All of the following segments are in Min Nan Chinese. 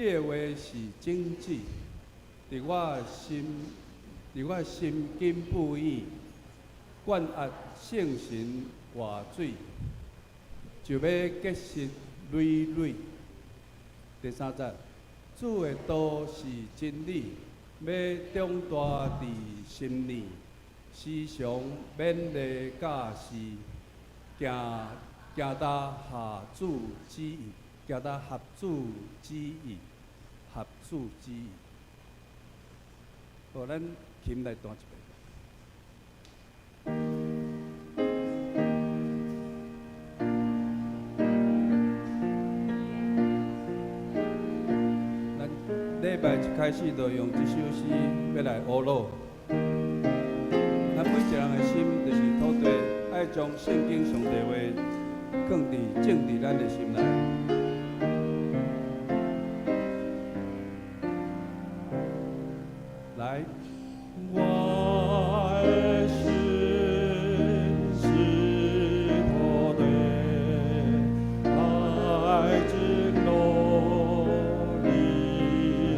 你的話是種子，佇我心，佇我心根布意，灌壓聖神活水，就欲結實累累。第三節，主的道是真理，欲長大佇心內，時常勉勵教示，行行踏合主旨意，行踏合主旨意，合主旨意。好，咱琴來彈一遍。咱禮拜一開始就用這首詩欲來呵咾。咱每一個人的心就是土地，愛將聖經上帝話囥佇種佇咱的心內。來，我的心是土地，愛種落你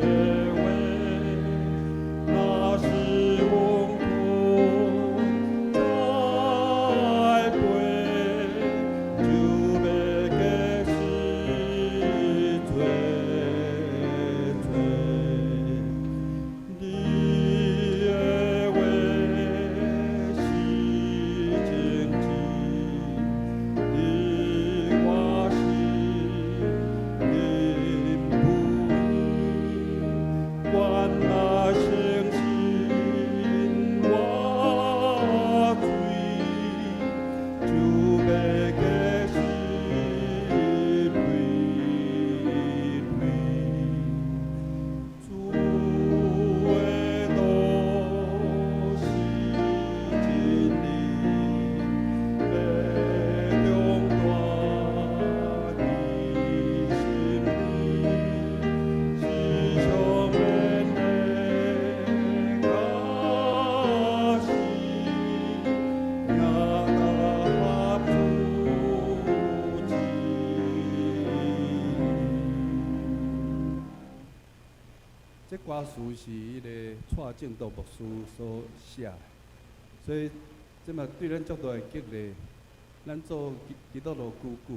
的話，若是阮困在陪，就欲結實濟濟。你的話是種子，你我心根不移，願那聖神活水，就欲結實累累。主的道是真理，欲長大佇心裡，時常勉勵教示，行踏合主旨意。這歌詞是彼个蔡正道牧師所寫的，所以這嘛對咱足大的激勵。咱做基督徒久久，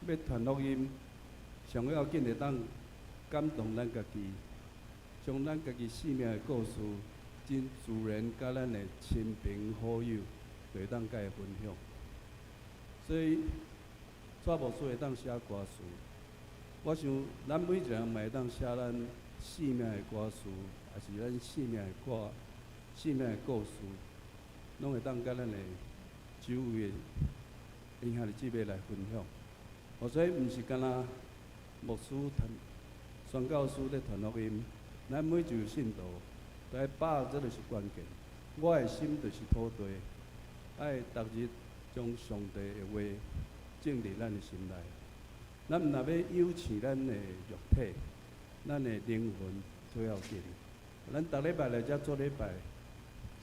欲傳福音，上要緊會當感動咱家己，將咱家己生命的故事，真自然佮咱的親朋好友，就會當佮伊分享。所以蔡牧師會當寫歌詞，我想咱每一個人嘛會當寫咱生命的歌詞，抑是咱生命的歌、生命的故事，攏會當佮咱的周圍的兄弟姊妹來分享。哦，所以毋是干焦牧師傳宣教師咧傳福音，咱每一位信徒都愛把握這就是關鍵。我的心就是土地，愛逐日將上帝的話種佇咱的心內。咱毋若欲養飼咱的肉體，咱的靈魂最要緊。咱逐禮拜來遮做禮拜，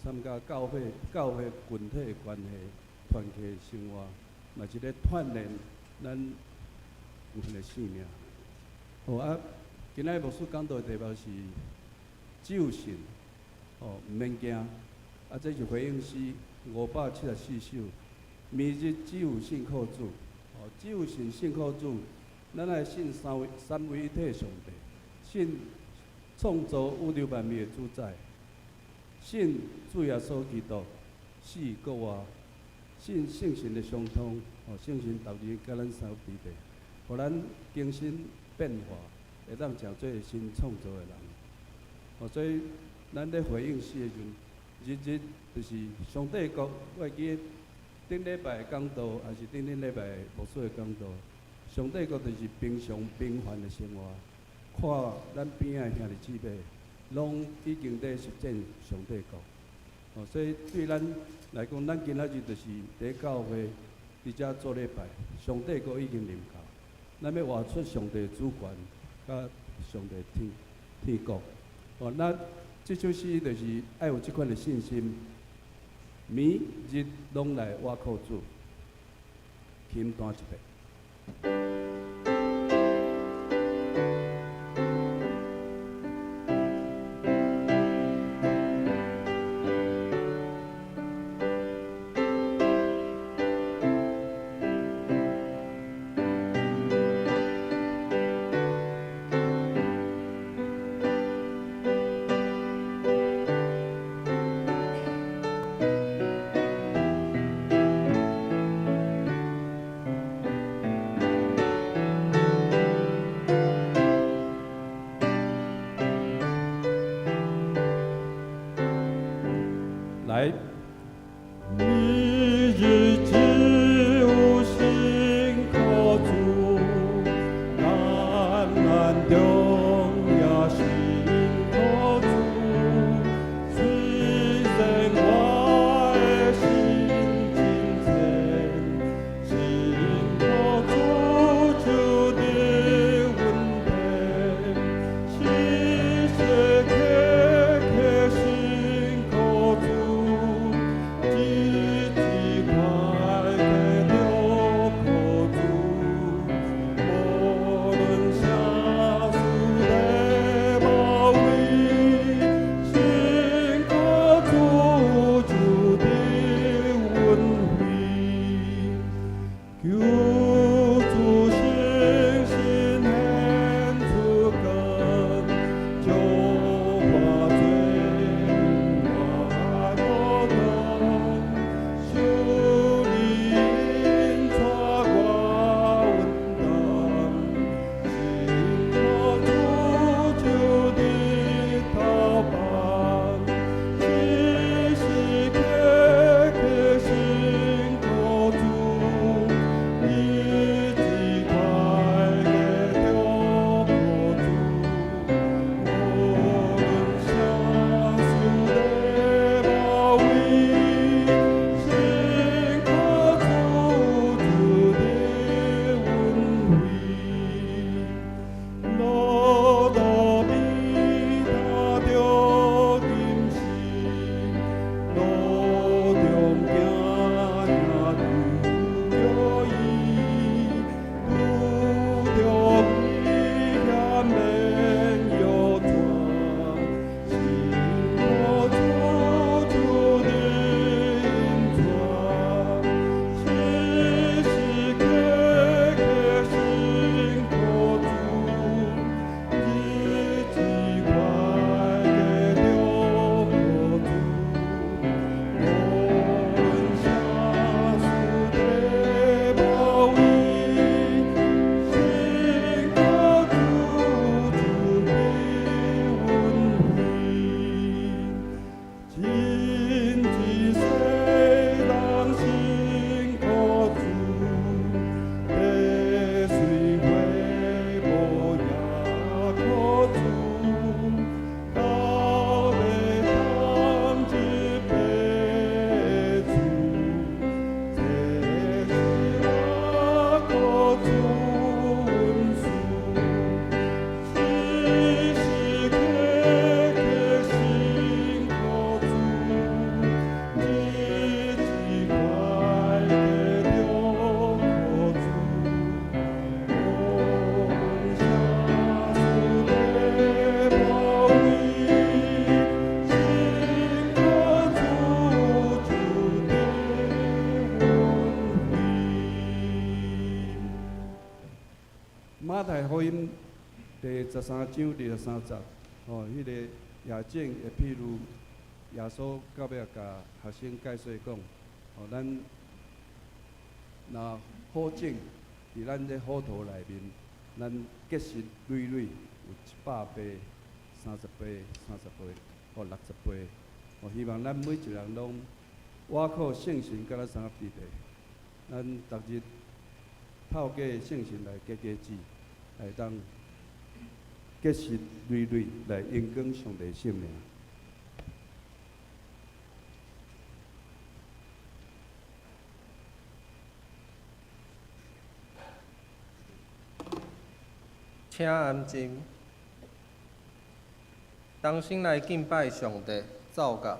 參加教會教會群體的關係、團契的生活，嘛是咧鍛鍊咱靈魂的生命。好啊，今仔日牧師講道的題目是只有信，哦，毋免驚。啊，這是回應詩574首。每日只有信靠主，哦，只有信信靠主，咱愛信三位一體上帝，信創造宇宙萬物的主宰，信主耶穌基督死閣活，信聖神的相通，哦，聖神逐日佮咱相彼得，予咱更新變化，會當成做新創造的人。哦，所以咱咧回應詩的時陣，日日就是上帝國，我會記得頂禮拜講道，抑是頂頂禮拜牧師的講道，上帝國就是平常平凡的生活，看咱邊仔的兄弟姊妹，攏已經佇實踐上帝國。哦，所以對咱來講，咱今仔日就是佇教會佇遮做禮拜，上帝國已經臨到，咱欲活出上帝主權，佮上帝天國。哦，那這首詩就是愛有這款的信心，每日攏來倚靠主，琴彈一遍。主，到尾通入父厝，這是我苦主恩賜，時時刻刻辛苦主，日子快得著苦主，我們下主的寶貴，辛苦主主的恩惠。馬太福音第13章23節，哦，彼个夜景的譬喻，耶穌到尾共學生解說講，哦，咱若好種佇咱這好土內面，咱結實累累，有100倍、30倍、30倍，或60倍。哦，希望咱每一個人攏倚靠聖神佮咱相合佇地，咱逐日透過聖神來結果子，會當結實累累來榮光上帝聖名。請安靜，同心來敬拜上帝，奏樂。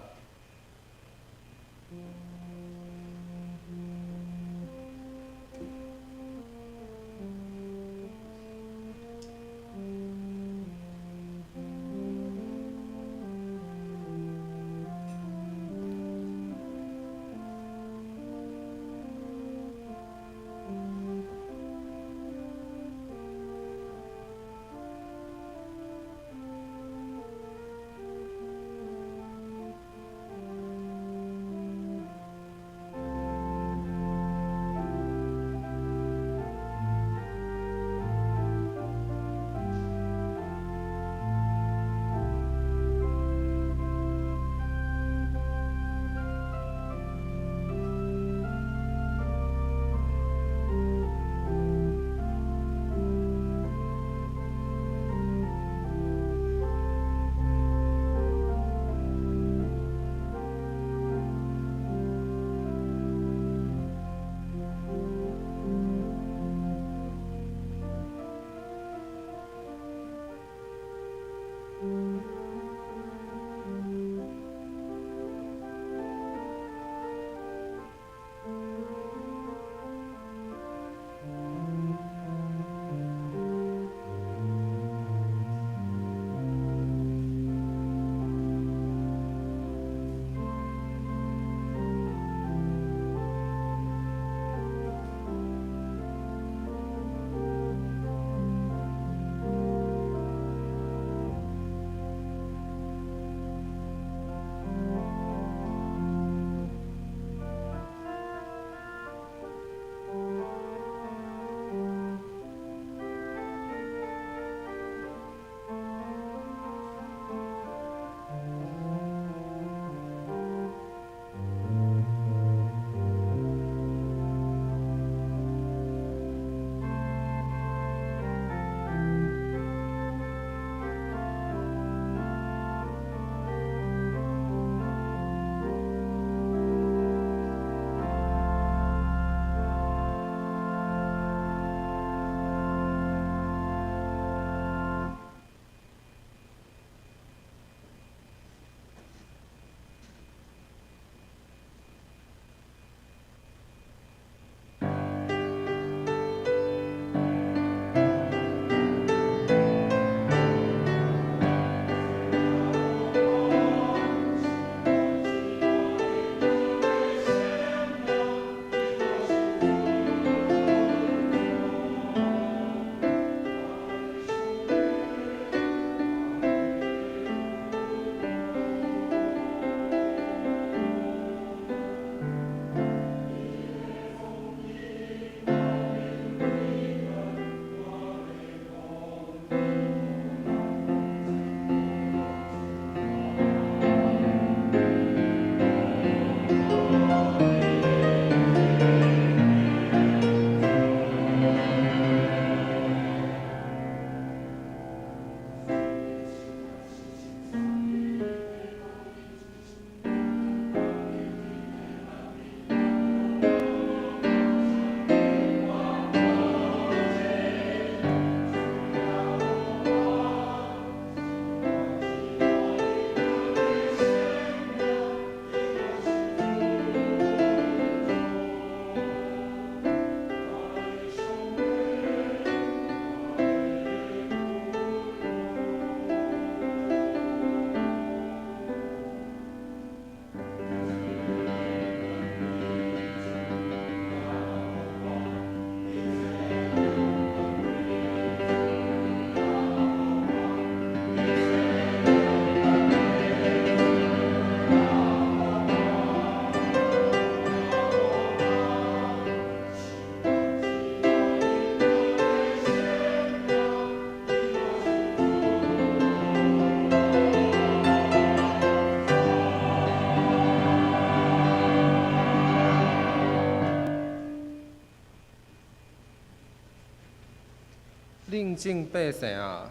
信眾百姓啊，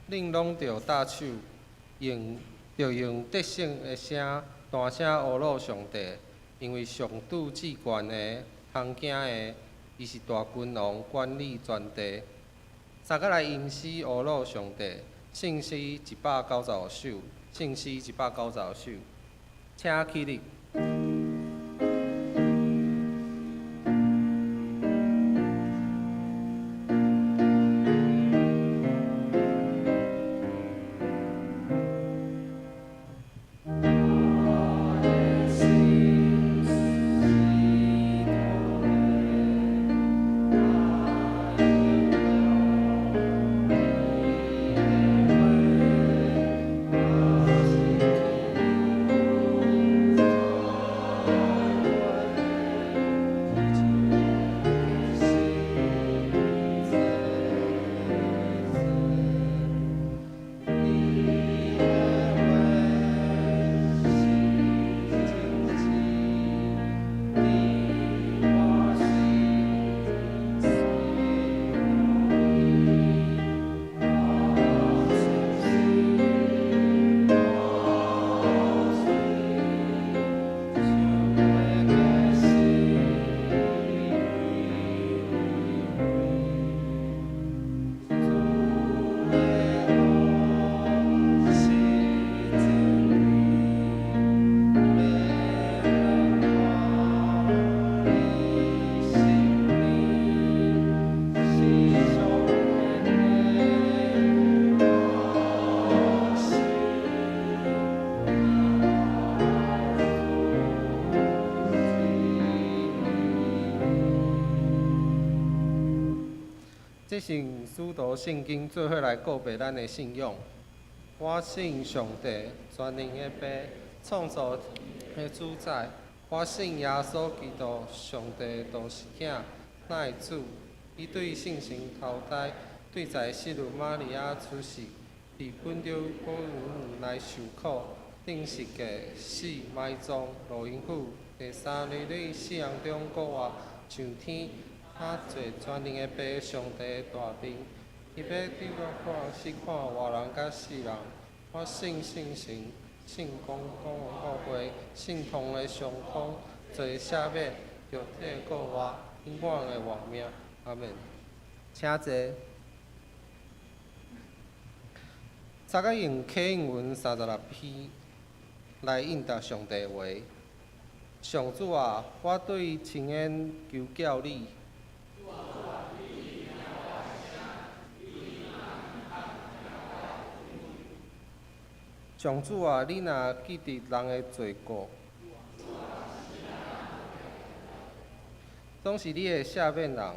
恁攏著搭手，著用得勝的聲，大聲呼嚕上帝，因為上主至懸的、通驚的，伊是大君王，管理全地。三個來吟詩呼嚕上帝，聖詩195首，聖詩195首，請起立。這是使徒信經做伙來告白咱的信仰。我信上帝，全能的父，創造的主宰。我信耶穌基督，上帝獨生囝，咱的主。伊對聖神投胎，對在聖女瑪利亞出世，佇本丟保羅來受苦，釘十架，死，埋葬，落陰府，第三日對死人中復活，上天。他坐全能的父上帝大面，伊欲對我看死看活人佮死人。我信聖神，信公公教會，信同的傷風，罪赦免，肉體復活，永遠的活命。阿門。請坐。大家用啟應文36篇來應答上帝話。上主啊，我對深淵求叫你。上主啊，你若記得人的罪過，總是你會赦免人。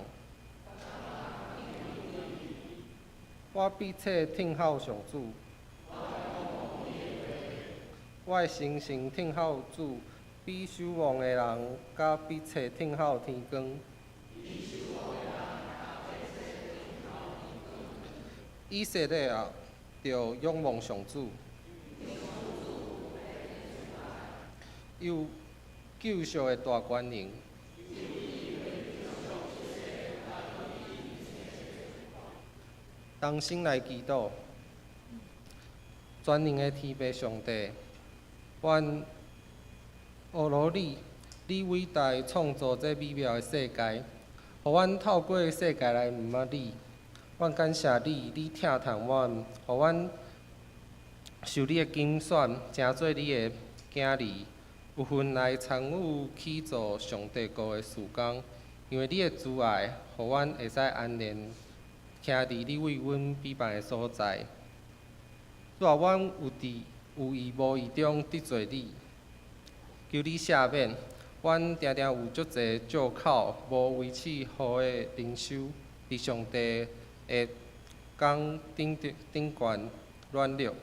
我必切聽候上主，我的心神聽候主，比守望的人較必切聽候天光。以色列啊，著仰望上主。有救贖的大權能。同心來祈禱，全能的天父上帝，阮呼嚕你，你偉大創造這美妙的世界，予阮透過世界來毋捌你。阮感謝你，你疼痛阮，予阮受你的揀選，成做你的囝兒，有份來參與起造上帝國的事工。因為你的慈愛，予阮會使安然徛佇你為阮備辦的所在。主啊，阮有佇有意無意中得罪你，求你赦免。阮定定有足濟借口，無維持好的靈修，佇上帝的工頂頂懸軟弱，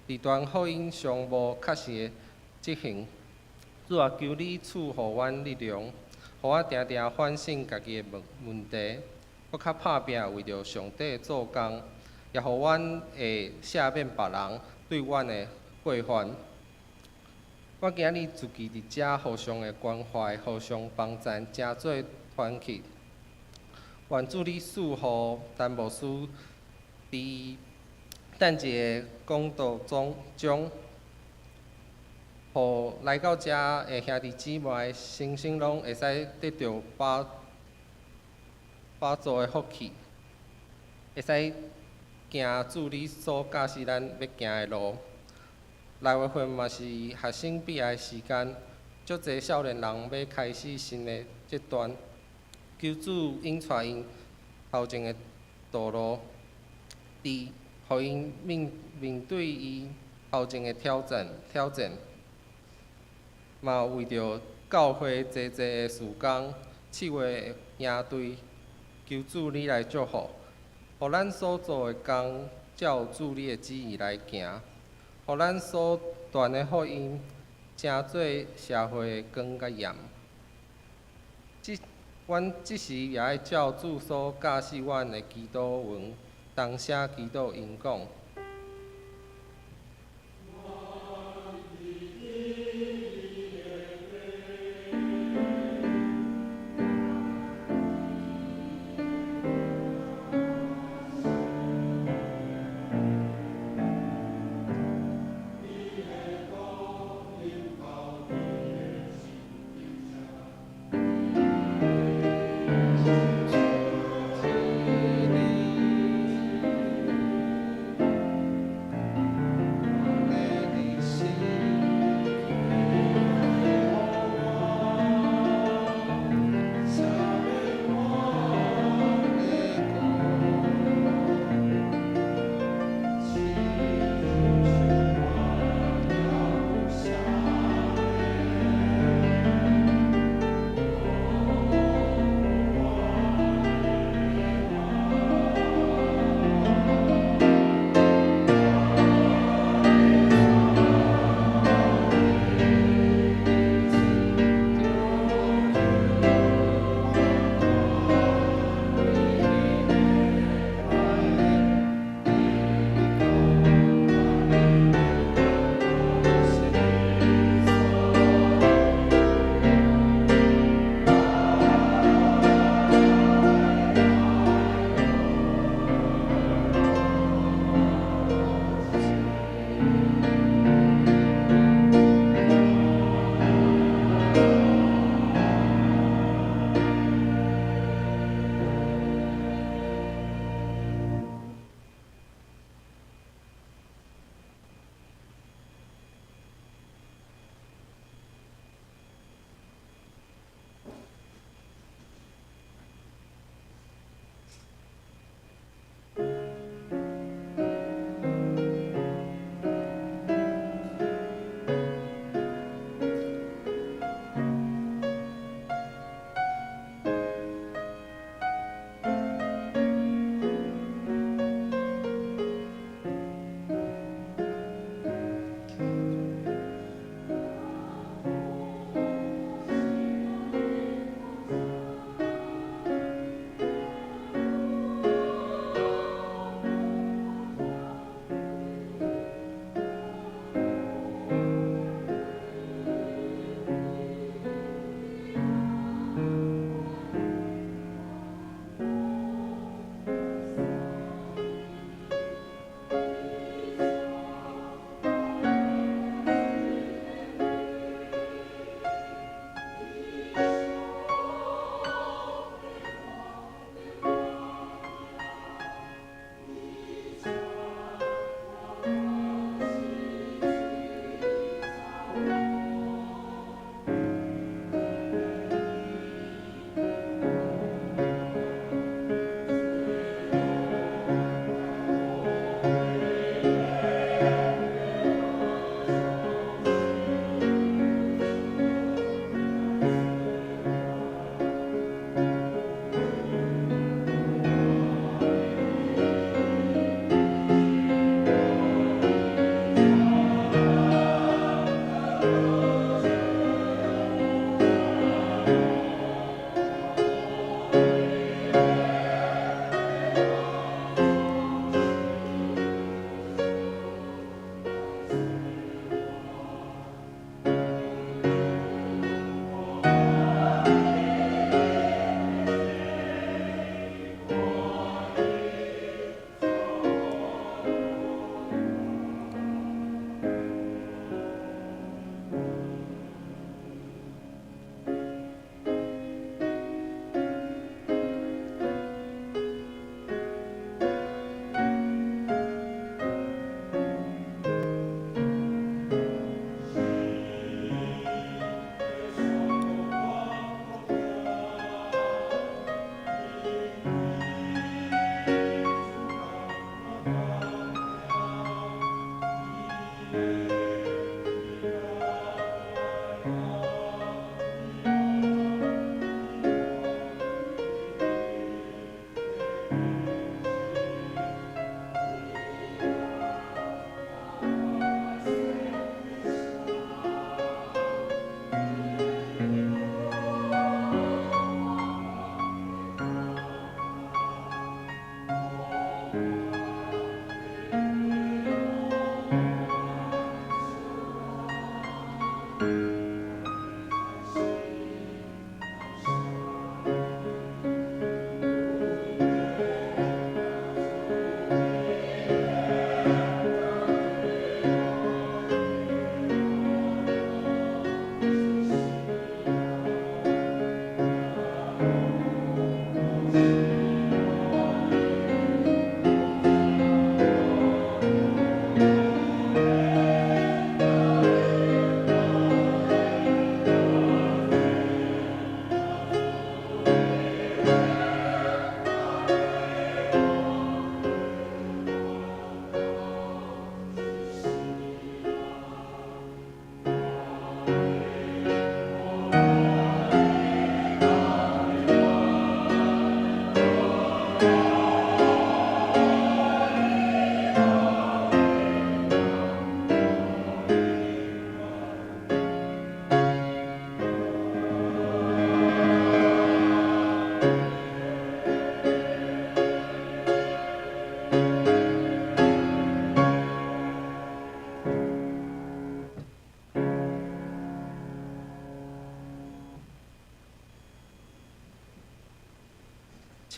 佇傳福音上無確實的執行。主啊，求你賜予阮力量，予我定定反省家己的問問題，閣較拍拚為著上帝做工，也予阮會赦免別人對阮的過犯。我今日自己佇遮互相的關懷、互相幫贊，成做團契。願主你賜予陳牧師佇伊等一个講道中中，予來到遮的兄弟姊妹身心攏會使得著飽飽足的福氣，會使行主你所教示咱欲行的路。6月份嘛是學生畢業的時間，足濟少年人欲開始新的這段，求主引帶𪜶頭前的道路，佇予𪜶面面對伊頭前的挑戰挑戰，嘛為著教會濟濟的事工，7月營隊，求主你來祝福，予咱所做的工照主你的旨意來行，予咱所傳的福音成做社會的光佮鹽。這阮這時也愛照主所教示阮的祈禱文，同聲祈禱𪜶講。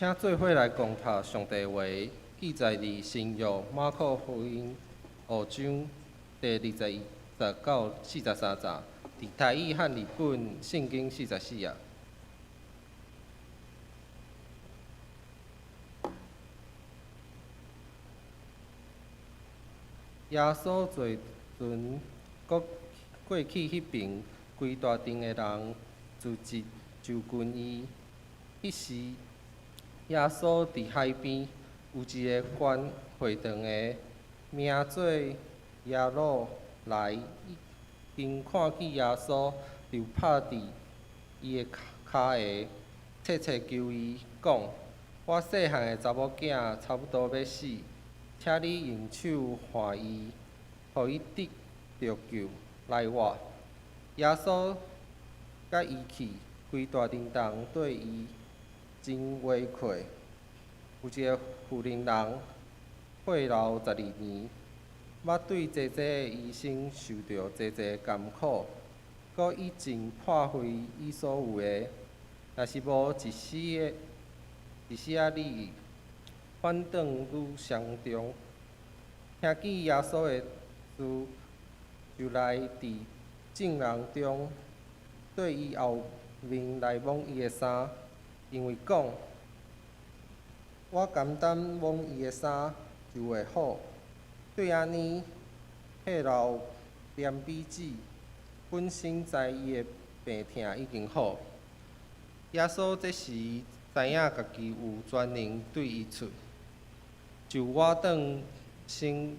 請做伙來共讀上帝話，記載佇新約馬可福音五章第21節到43節，佇台語漢字本聖經44頁。耶穌坐船，閣過去彼爿，規大陣的人聚集就近伊。彼時，耶穌佇海邊，有一个管會堂的，名做耶魯來，已經看見耶穌，就拍佇伊的跤下，切切求伊講：我細漢的查某囝差不多欲死，請你用手按伊，予伊得著救來活。耶穌佮伊去，規大陣人對伊真圍困。有一个婦人人血流12年，捌對濟濟的醫生受著濟濟艱苦，閣已經破費伊所有的，若是無一絲的一絲仔利益，反轉愈傷重。聽見耶穌的事，就來佇眾人中對伊後面來摸伊的衫，因為講：我簡單摸伊的衫就會好。對按呢，血流憐憫止，本身知伊的病疼已經好。耶穌這時知影家己有權能對伊出，就倚轉身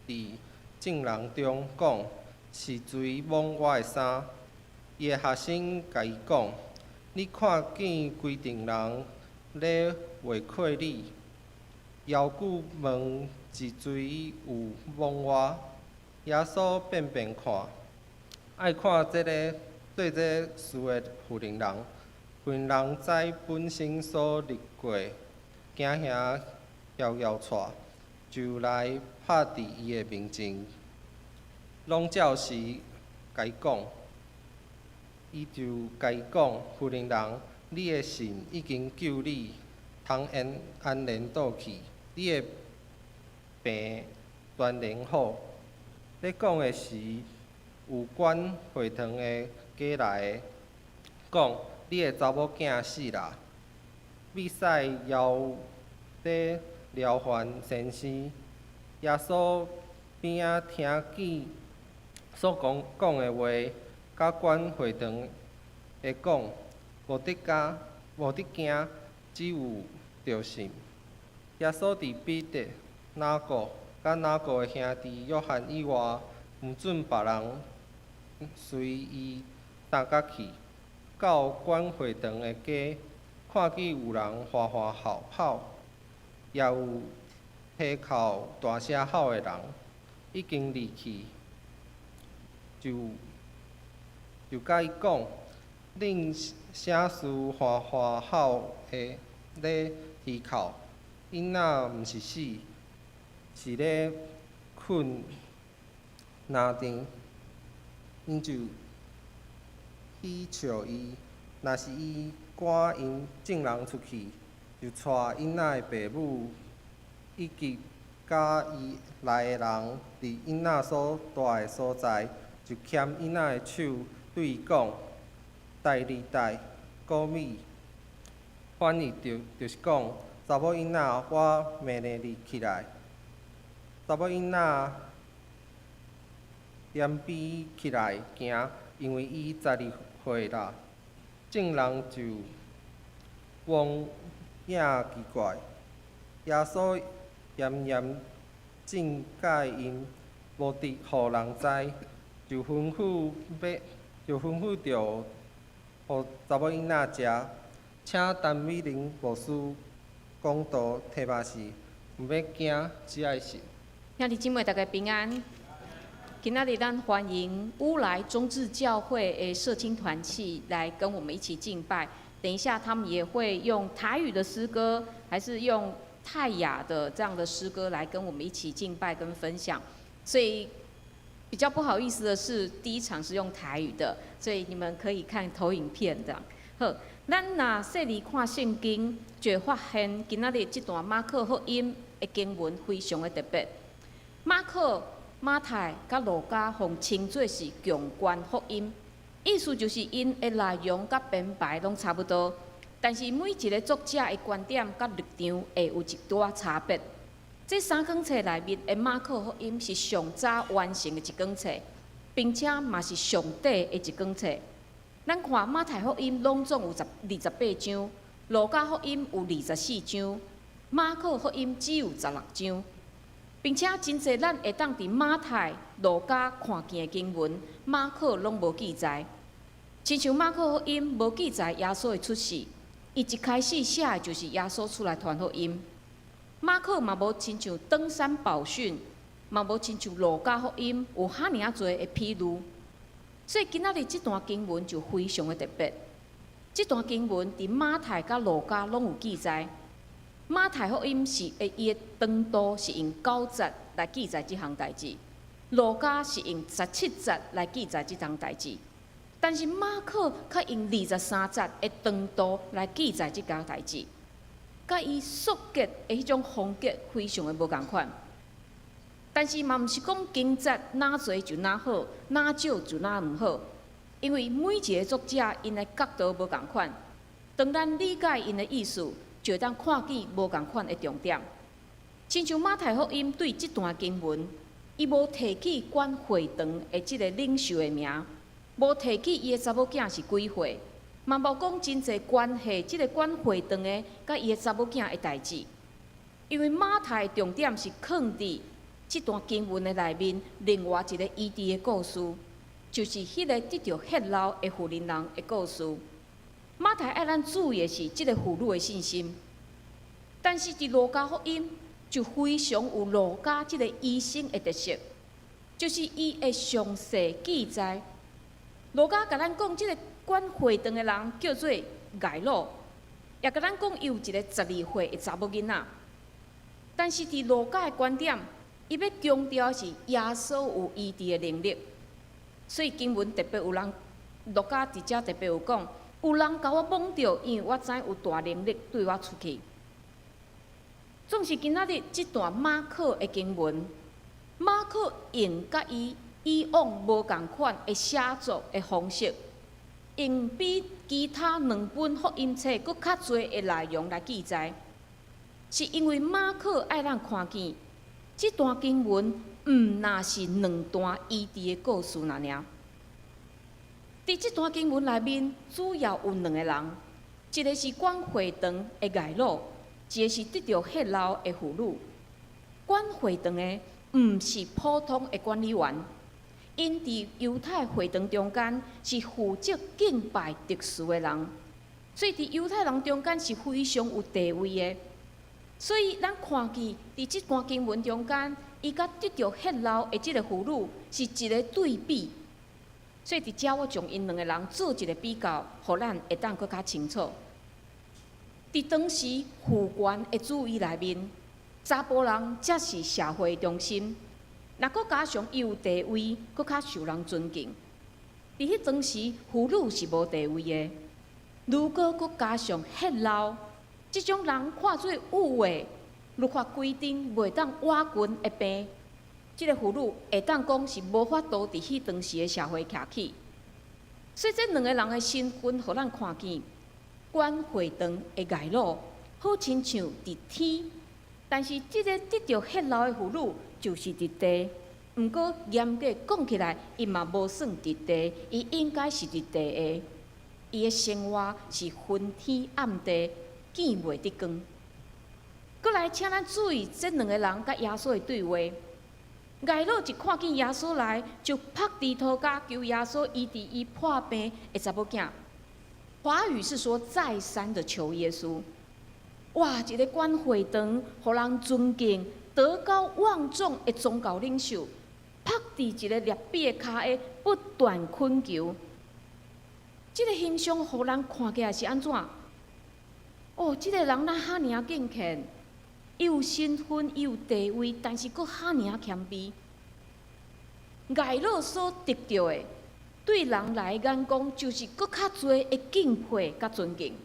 佇眾人中講：是誰摸我的衫？伊的學生共伊講：你看見規陣人咧圍困你，猶閣問是誰有摸我？耶穌變變看，愛看這个做這事的婦人人。婦人人知本身所歷過，驚嚇搖搖掣，就來拍佇伊的面前，攏照實共伊講。伊就共伊講：婦人人，你的信已經救你，通安安然倒去，你的病全然好。咧講的時，有管會堂的過來的，講：你的查某囝死啦。欲使猶咧勞煩先生。耶穌邊仔聽見所講講的話，佮管會堂的講：無得驚，無得驚，只有著信。耶穌佇彼得、雅各佮雅各的兄弟約翰以外，毋准別人隨伊同佮去。到管會堂的家，看見有人歡歡吼哭，也有啼哭大聲吼的人，已經離去，就就共伊講：恁啥事歡歡吼的咧啼哭？囡仔毋是死，是咧睏哪陣？𪜶就起笑伊。若是伊趕𪜶眾人出去，就帶囡仔的爸母以及佮伊來的人，佇囡仔所蹛的所在，就牽囡仔的手，對伊講：大利大，古米。翻譯就就是講，查某囡仔，我命令你起來。查某囡仔憐悲起來行，因為伊12歲啦。眾人就戇影奇怪。耶穌嚴嚴禁戒𪜶，無得予人知，就吩咐欲，就吩咐著予查某囡仔食。請陳美玲牧師講道，題目是毋欲驚，只愛信。兄弟姊妹，大家平安。今仔日咱歡迎烏來中正教會的社青團契來跟我們一起敬拜。等一下，他們也會用台語的詩歌，還是用泰雅的這樣的詩歌來跟我們一起敬拜跟分享。所以比較不好意思的是，第一場是用台語的，所以你們可以看投影片這樣。好，咱若細膩看聖經，就會發現今仔日這段馬可福音的經文非常的特別。馬可、馬太佮路加予稱做是共關福音，意思就是𪜶的內容佮編排攏差不多，但是每一个作者的觀點佮立場會有一寡差別。這三卷冊內面的馬可福音是上早完成的一卷冊，並且嘛是上短的一卷冊。咱看馬太福音攏總有28章，路加福音有24章，馬可福音只有16章，並且真濟咱會當佇馬太、路加看見的經文，馬可攏無記載。親像馬可福音無記載耶穌的出世，伊一開始寫的就是耶穌出來傳福音。馬可嘛無親像登山寶訓，嘛無親像路加福音有遐爾仔濟的譬喻。所以今仔日這段經文就非常的特別。這段經文佇馬太佮路加攏有記載。馬太福音是伊的長度是用9節來記載這項代誌，路加是用17節來記載這項代誌。但是馬可卻用23節的長度來記載這項代誌，佮伊縮結的彼種風格非常的無仝款。但是嘛，毋是講經節若濟就若好，若少就若毋好，因為每一個作者𪜶的角度無仝款。當咱理解𪜶的意思，就會當看見無仝款的重點。親像馬太福音對這段經文，伊無提起管會堂的這个領袖的名，無提起伊的查某囝是幾歲，嘛無講真濟關係這个管會堂的佮伊的查某囝的代誌。因為馬太的重點是囥佇這段經文的內面，另外一个醫治的故事，就是彼个得著血漏的婦人的故事。馬太愛咱注意的是這个婦女的信心，但是佇路加福音就非常有路加這个醫生的特色，就是伊會詳細記載。路加共咱講，這个管會堂的人叫做睚魯，也共咱講伊有一个12歲的查某囡仔。但是佇路加的觀點，伊欲強調是耶穌有醫治的能力，所以經文特別有人路加佇遮特別有講，有人共我摸著，因為我知有大能力對我出去。總是今仔日這段馬可的經文，馬可用佮伊以往無仝款的寫作的方式，用比其他兩本福音冊閣較濟的內容來記載，是因為馬可愛咱看見，這段經文毋若是兩段醫治的故事爾爾。佇這段經文內面，主要有兩个人，一个是管會堂的睚魯，一个是得著血漏的婦女。管會堂的毋是普通的管理員，𪜶佇猶太會堂中間是負責敬拜秩序的人，所以佇猶太人中間是非常有地位的。所以，咱看見佇這段經文中間，伊佮得著血漏的這个婦女是一个對比。所以佇遮我將𪜶兩个人做一个比較，予咱會當閣較清楚。佇當時父權的主義內面，查埔人才是社會中心，若閣加上伊有地位，閣較受人尊敬。佇彼當時，婦女是無地位的。如果閣加上血漏，這種人看做污穢，律法規定袂當倚近的病，這个婦女會當講是無法度佇彼當時的社會徛起。所以這兩个人的身份，予咱看見，管會堂的睚魯，好親像佇天，但是這个得著血漏的婦女就是佇地。毋過嚴格講起來，伊嘛無算佇地，伊應該是佇地下。伊的生活是昏天暗地，見袂得光。閣來，請咱注意這兩个人佮耶穌的對話。睚魯一看見耶穌來，就伏佇塗跤求耶穌醫治伊破病的查某囝。華語是說再三的求耶穌。哇！一个管會堂，予人尊敬、德高望重的宗教領袖，伏佇一个拉比的跤下，不斷懇求。這个形象予人看起來是按怎？哦，這个人哪遐爾敬虔，伊有身份，伊有地位，但是閣遐爾謙卑。睚魯所得著的，對人來眼光就是閣較濟的敬佩佮尊敬。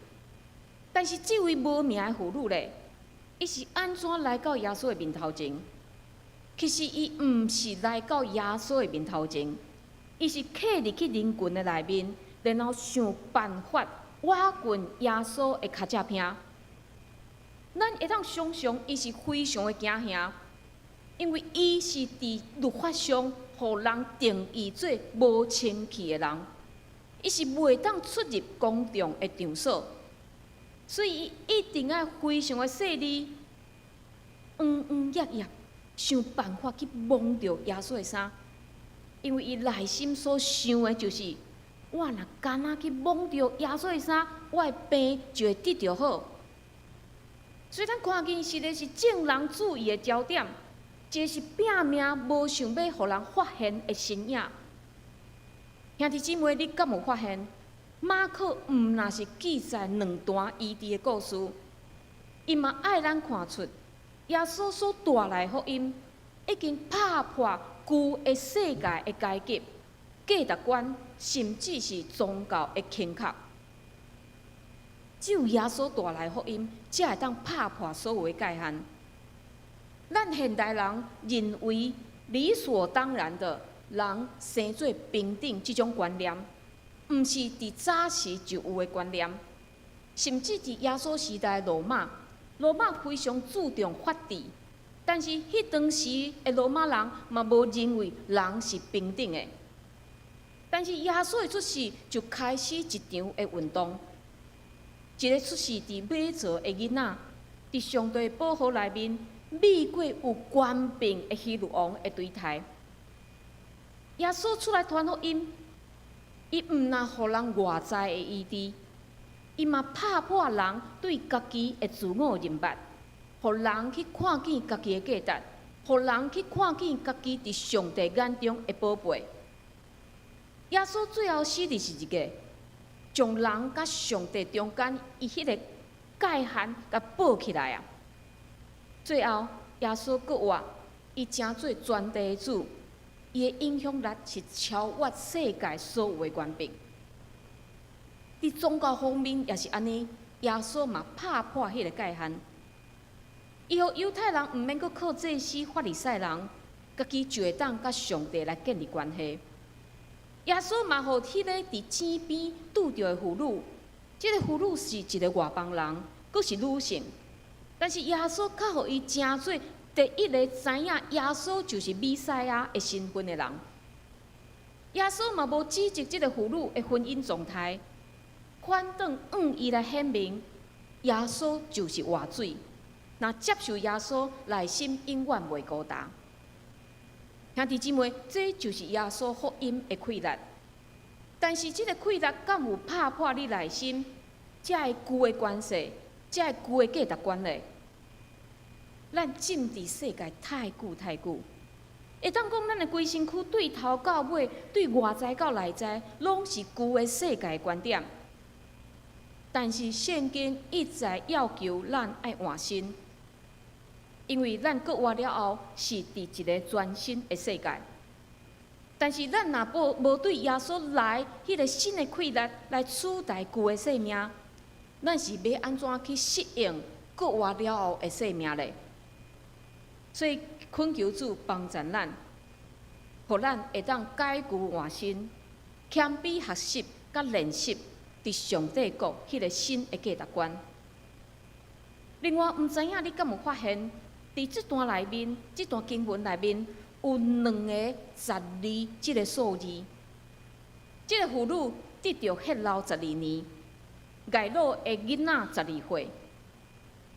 但是這位無名的婦女咧，伊是按怎來到耶穌的面頭前？其實伊毋是來到耶穌的面頭前，伊是刻入去人群的內面，然後想辦法倚近耶穌的跤跡邊。咱會當想象，伊是非常的驚嚇，因為伊是佇律法上予人定義做無清氣的人，伊是袂當出入公眾的場所，所以伊一定愛非常的細膩，隱隱約約想辦法去摸著耶穌的衫，因為伊內心所想的就是：我若敢若去摸著耶穌的衫，我的病就會得著好。所以咱看見實在是眾人注意的焦點，一个是拼命無想欲予人發現的身影。兄弟姊妹，你敢有發現？馬可毋若是記載兩段醫治的故事，伊嘛愛咱看出耶穌所帶來的福音，已經拍破舊的世界的階級、價值觀，甚至是宗教的框架。只有耶穌帶來福音，才會當拍破所有的界限。咱現代人認為理所當然的人生做平等這種觀念，毋是佇早時就有的觀念，甚至佇耶穌時代羅馬，羅馬非常注重法治，但是彼當時的羅馬人嘛無認為人是平等的。但是耶穌的出世就開始一場的運動。一个出世佇馬槽的囡仔，佇上帝寶座內面，美過有權柄的希律王的對待。耶穌出來傳福音，伊毋若予人外在的醫治，伊嘛拍破人對家己的自我認捌，予人去看見家己的價值，予人去看見家己佇上帝眼中的寶貝。耶穌最後死佇十字架，將人佮上帝中間伊彼个界限共補起來啊！最後，耶穌閣活，伊成做全地的主，伊的影響力是超越世界所有的權柄。佇宗教方面也是按呢，耶穌嘛拍破彼个界限，伊予猶太人毋免閣靠祭司、法利賽人，家己就會當佮上帝來建立關係。耶穌嘛，予彼个佇井邊拄著的婦女，這个婦女是一个外邦人，閣是女性，但是耶穌較予伊成做第一个知影耶穌就是彌賽亞的身份的人。耶穌嘛無指責這个婦女的婚姻狀態，反轉向伊來顯明，耶穌就是活水，若接受耶穌，內心永遠袂孤單。兄弟姊妹，這就是耶穌福音的氣力。但是這个氣力敢有拍破你內心這个舊的關係，這个舊的價值觀咧？咱浸佇世界太久太久，會當講咱的規身軀對頭到尾，對外在到內在，攏是舊的世界的觀點。但是聖經一再要求咱愛換新。因為咱復活了後是佇一个全新的世界，但是咱若無對耶穌來彼个新的氣力來取代舊的生命，咱是欲按怎去適應復活了後的生命咧？所以懇求主幫助咱，予咱會當改舊換新，謙卑學習佮練習佇上帝國彼个新的價值觀。另外，毋知影你敢有發現？佇這段內面，這段經文內面有兩个十二這个數字。這个婦女得著血漏十二年，睚魯的囡仔十二歲。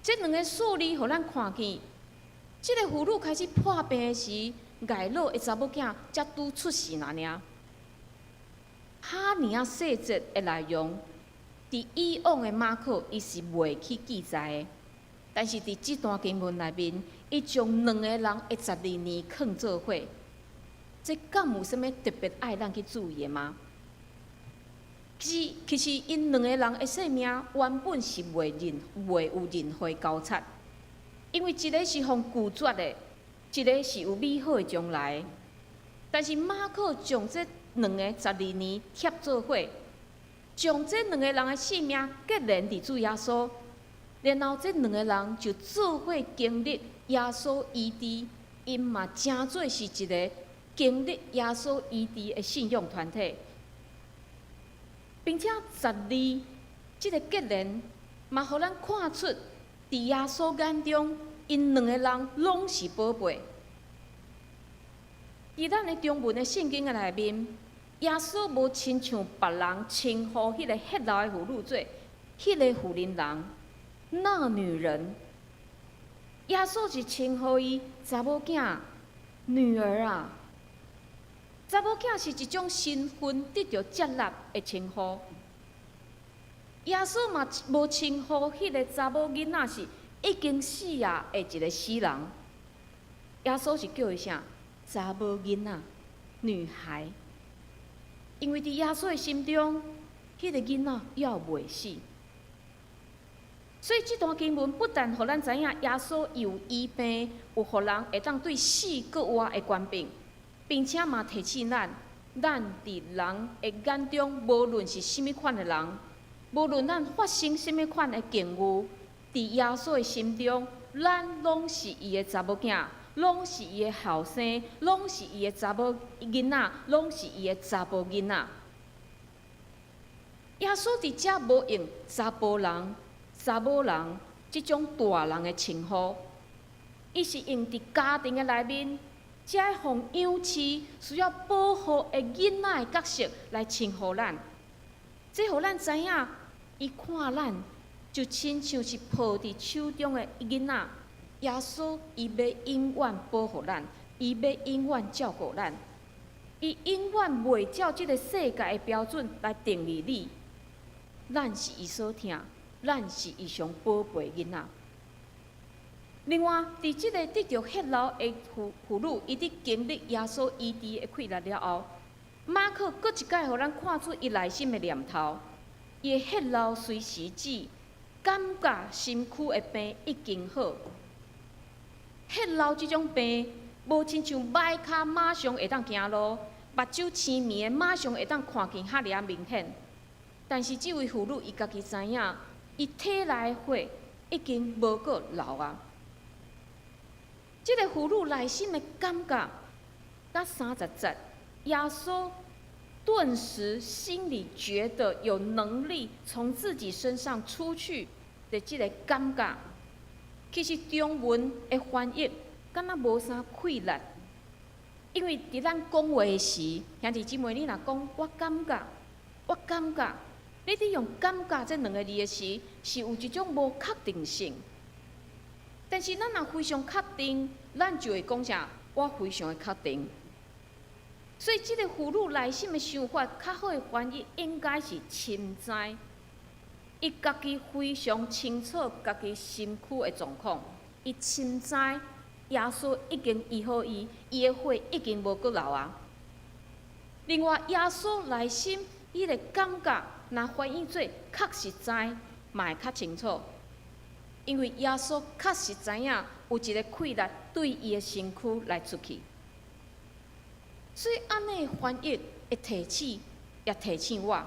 這兩个數字予咱看見，這个婦女開始破病的時，睚魯的查某囝才拄出世爾爾。遐爾仔細節的內容，佇以往的馬可伊是袂去記載的。但是佇這段經文內面，伊將兩个人的十二年囥做伙，這敢有啥物特別愛咱去注意的嗎？其實，𪜶兩个人的生命原本是袂有任何交叉，因為一个是予拒絕的，一个是有美好的將來。但是馬可將這兩个12年疊做伙，將這兩个人的性命結連佇主耶穌，然後這兩个人就做伙經歷耶穌醫治，𪜶嘛成做是一个經歷耶穌醫治的信仰團體，並且十二這个結連嘛，予咱看出佇耶穌眼中，𪜶兩个人攏是寶貝。佇咱的中文的聖經的內面，耶穌無親像別人稱呼彼个血漏的婦女做彼个婦人人，那女人。耶穌是稱呼伊查某囝、女兒啊。查某囝是一種身份得著接納的稱呼。耶穌嘛無稱呼彼个查某囡仔是已經死啊的一个死人。耶穌是叫伊啥？查某囡仔、女孩。因為佇耶穌的心中，彼个囡仔猶未死。所以這段經文不但予咱知影耶穌有醫病，有予人會當對死閣活的權柄，並且嘛提醒咱，咱佇人的眼中，無論是啥物款的人，無論咱發生啥物款的境遇，佇耶穌的心中，咱攏是伊的查某囝，攏是伊的後生，攏是伊的查某囡仔，攏是伊的查埔囡仔。耶穌佇遮無用查埔人、查某人這種大人的稱呼，伊是用佇家庭的內面，這予養飼需要保護的囡仔的角色來稱呼咱。這予咱知影，伊看咱就親像是抱佇手中的囡仔。耶穌伊欲永遠保護咱，伊欲永遠照顧咱，伊永遠袂照這个世界的標準來定義你。咱是伊所疼，咱是伊上寶貝囡仔。另外，佇這个得著血漏的婦女，伊佇經歷耶穌醫治的氣力了後，馬可閣一擺予咱看出伊內心的念頭，伊的血漏隨時止，感覺身軀的病已經好。血漏這種病，無親像䆀跤馬上會當行路，目睭青暝的馬上會當看見遐爾仔明顯。但是這位婦女伊家己知影，伊體內的血已經無閣流啊。這个婦女內心的感覺，佮30節，耶穌頓時心裡覺得有能力從自己身上出去的這个感覺，其實中文的翻譯敢若無啥氣力，因為佇咱講話時，兄弟姊妹，你若講我感覺，我感覺，你佇用感覺這兩个字的時，是有一種無確定性。但是咱若非常確定，咱就會講啥？我非常的確定。所以，這个婦女內心的想法，較好的翻譯應該是深知，伊家己非常清楚家己身軀的狀況，伊深知耶穌已經醫好伊，伊的血已經無閣流啊。另外，耶穌內心彼个感覺，若翻譯做確實知，嘛會較清楚。因為耶穌確實知影有一个氣力對伊的身軀來出去，所以按呢翻譯會提醒，也提醒我，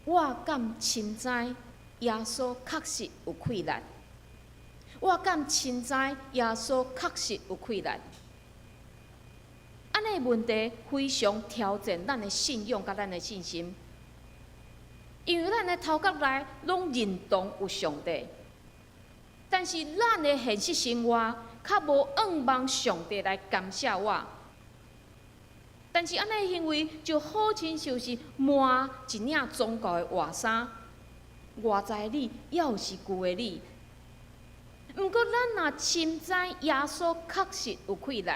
我敢深知耶穌確實有氣力，我敢深知耶穌確實有氣力。按呢問題非常挑戰咱的信仰佮咱的信心，因為咱的頭殼內攏認同有上帝。但是咱的現實生活較無向望上帝來感謝我。但是按呢行為就好親像是換一領宗教的外衫，外在的你猶是舊的你。毋過咱若深知耶穌確實有氣力，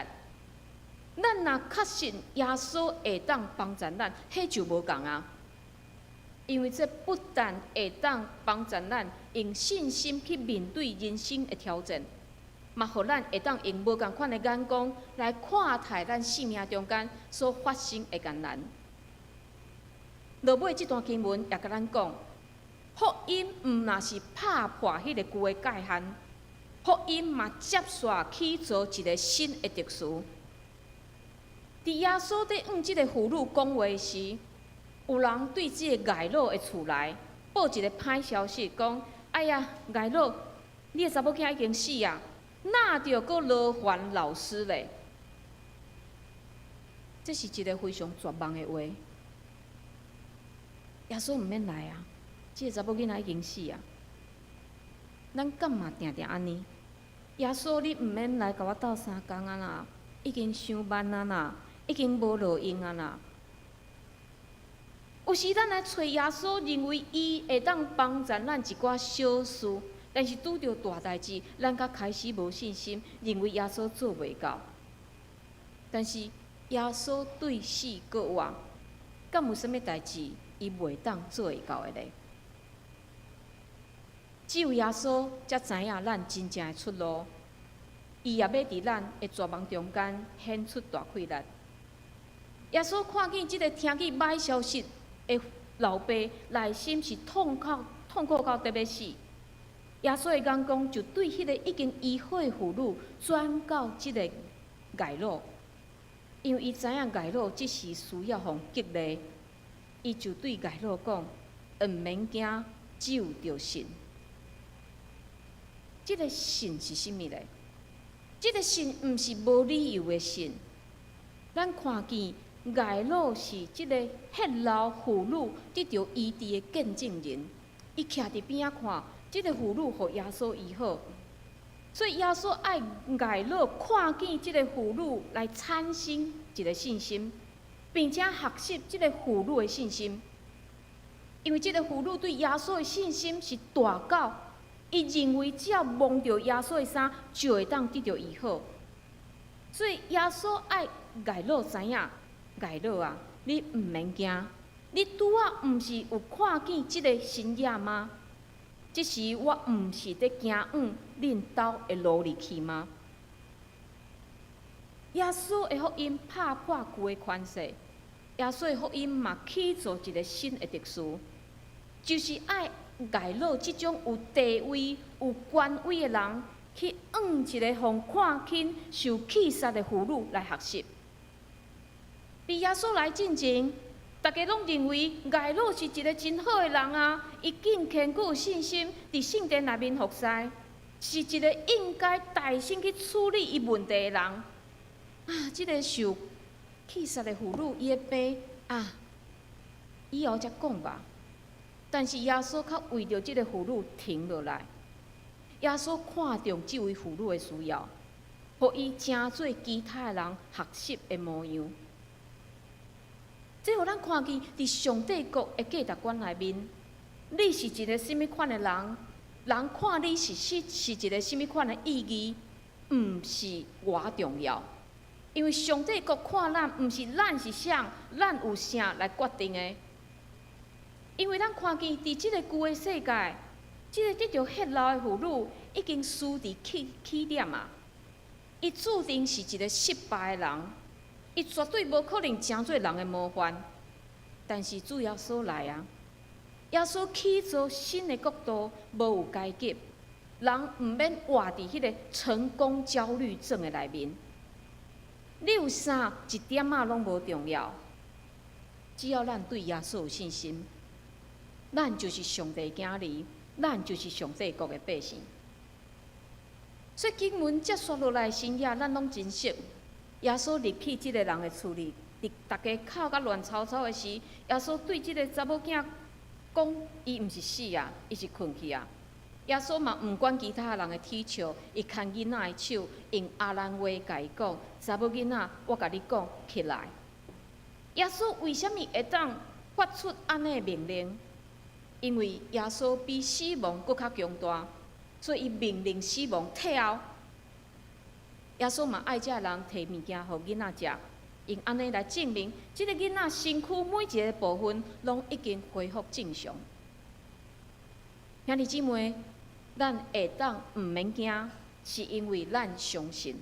咱若確信耶穌會當幫助咱，彼就無仝啊。因為這不但會當幫助咱用信心去面對人生的挑戰，嘛予咱會當用無仝款的眼光來看待咱生命中間所發生的艱難。落尾這段經文也共咱講，福音毋若是拍破彼个舊的界限，福音嘛接續去做一个新的特殊。佇耶穌佇向這个婦女講話時，有人對這个睚魯的厝內報一个歹消息，講：哎呀，睚魯，你的查某囝已經死啊，哪著閣勞煩老師咧？這是一个非常絕望的話。耶穌毋免來啊，這个查某囡仔已經死啊。咱敢嘛定定按呢？耶穌，你毋免來共我鬥相共啊啦，已經傷慢啊啦，已經無路用啊啦。有時咱來揣耶穌，認為伊會當幫助咱一寡小事，但是拄著大代誌，咱才開始無信心，認為耶穌做袂到。但是耶穌對死閣活，敢有啥物代誌伊袂當做會到的咧？只有耶穌才知影咱真正的出路，伊也欲佇咱的絕望中間顯出大氣力。耶穌看見這个聽見歹消息的老爸，內心是痛苦痛苦到得欲死。耶穌的眼光就對彼个已經醫好的婦女轉到這個睚魯，因為伊知影睚魯這時需要予激勵，伊就對睚魯講：毋免驚，只有著信。這个信是啥物咧？這個信毋是無理由的信。咱看見睚魯是這个血漏婦女得著醫治的見證人，伊徛佇邊仔看，這個婦女予耶穌醫好，所以耶穌愛睚魯看見這個婦女來產生一個信心，並且學習這个婦女的信心，因為這個婦女對耶穌的信心是大到，伊認為只要摸著耶穌的衫，就會當得著醫好。所以耶穌愛睚魯知影，睚魯啊，你毋免驚，你拄仔毋是有看見這个身影嗎？這時我毋是佇行往恁兜的路裡去嗎？耶穌的福音拍破舊的權勢，耶穌的福音嘛起做一个新的秩序，就是愛睚魯這種有地位、有權威的人，去向一個予看輕、受氣殺的婦女來學習。佇耶穌來進前，大家攏認為睚魯是一個真好的人啊，伊敬虔閣有信心，佇聖殿內面服侍，是一個應該帶先去處理伊問題的人。啊，這个受氣殺的婦女，伊的病啊，以後才講吧。但是耶穌卻為著這个婦女停落來。耶穌看重這位婦女的需要，予伊成做其他的人學習的模樣。這予咱看見佇上帝國的價值觀內面，你是一个啥物款的人，人看你是一个啥物款的意義，毋是偌重要。因為上帝國看咱，毋是咱是啥，咱有啥來決定的。因為咱看見佇這个舊的世界，這个得著血漏的婦女已經輸佇起起點啊！伊注定是一个失敗的人，伊絕對無可能成做人的模範。但是主耶穌來啊，耶穌起造新的國度，無有階級，人毋免活佇彼个成功焦慮症的內面。你有啥一點仔攏無重要，只要咱對耶穌有信心，咱就是上帝囝兒，咱就是上帝國的百姓。所以經文接續落來深夜，咱攏真熟。耶穌入去這个人的厝裡，佇逐家哭甲亂糟糟的時，耶穌對這个查某囝講：伊毋是死啊，伊是睏去啊。耶穌嘛毋管其他人的恥笑，伊牽囡仔的手，用亞蘭話共伊講：查某囡仔，我共你講，起來。耶穌為啥物會當發出按呢的命令？因為耶穌比死亡閣較強大，所以伊命令死亡退後。耶穌嘛愛這人提物件予囡仔食，用按呢來證明，這个囡仔身軀每一个部分攏已經恢復正常。兄弟姊妹，咱會當毋免驚，是因為咱相信。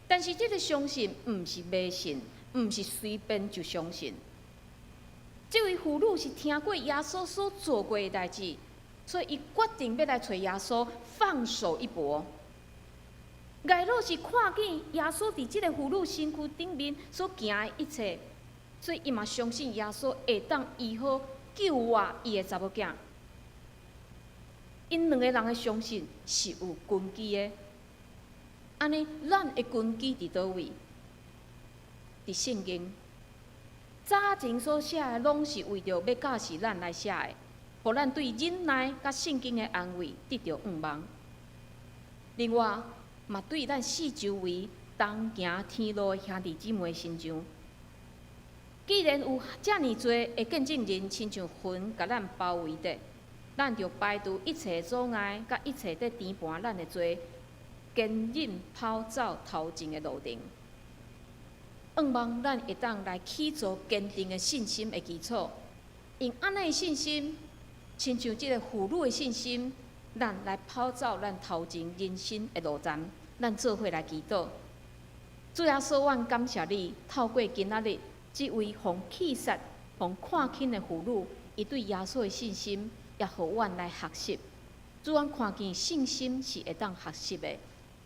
但是這个相信毋是迷信，毋是隨便就相信。這位婦女是聽過耶穌所做過的代誌，所以伊決定欲來揣耶穌放手一搏。睚魯是看見耶穌佇這个婦女身軀頂面所行的一切，所以伊嘛相信耶穌會當醫好救活伊的查某囝。𪜶兩个人的相信是有根基的。按呢，咱的根基佇佗位？佇聖經。早前所寫的，攏是為著欲教示咱來寫的，予咱對忍耐佮聖經的安慰得著向望。另外，嘛對咱四周圍同行天路的兄弟姊妹身上，既然有遮爾濟的見證人，親像雲共咱包圍著，咱著排除一切阻礙，佮一切佇纏絆咱的罪，堅忍跑走頭前的路程。向望咱會當來起造堅定的信心的基礎，用按呢的信心，親像這个婦女的信心，咱來跑走咱頭前人生的路程。咱做伙來祈禱。主耶穌，阮感謝你，透過今仔日這位予氣殺、予看輕的婦女，伊對耶穌的信心，也予阮來學習。主，阮看見信心是會當學習的，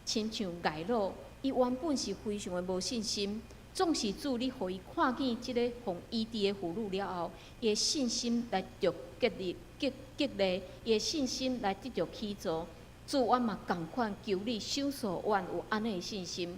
親像睚魯，伊原本是非常的無信心。總是主，你予伊看見這個予醫治的婦女了後，伊的信心來著激勵、激激勵，伊的信心來得著起造。主，阮嘛仝款求你賞賜阮有按呢的信心，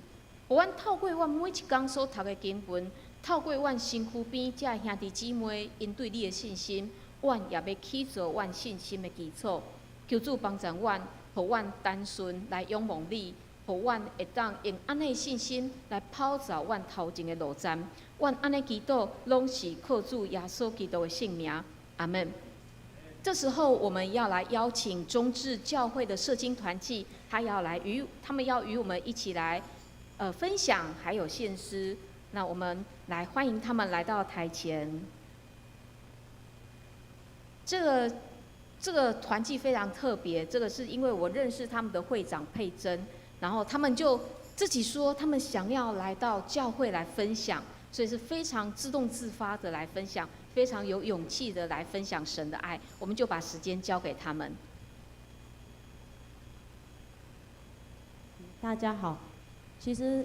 予阮透過阮每一工所讀的經文，透過阮身軀邊這兄弟姊妹𪜶對你的信心，阮也欲起造阮信心的基礎。求主幫助阮，予阮單純來仰望你。予阮會當用按呢信心來跑走阮頭前的路程。阮按呢祈禱，攏是靠主耶穌基督的聖名。阿門。這時候，我們要來邀請中智教會的社青團契，他要來與他們要與我們一起來，分享還有獻詩。那我們來歡迎他們來到台前。這個團契非常特別，這個是因為我認識他們的會長佩珍。然後他們就自己說，他們想要來到教會來分享，所以是非常自動自發的來分享，非常有勇氣的來分享神的愛。我們就把時間交給他們。大家好，其實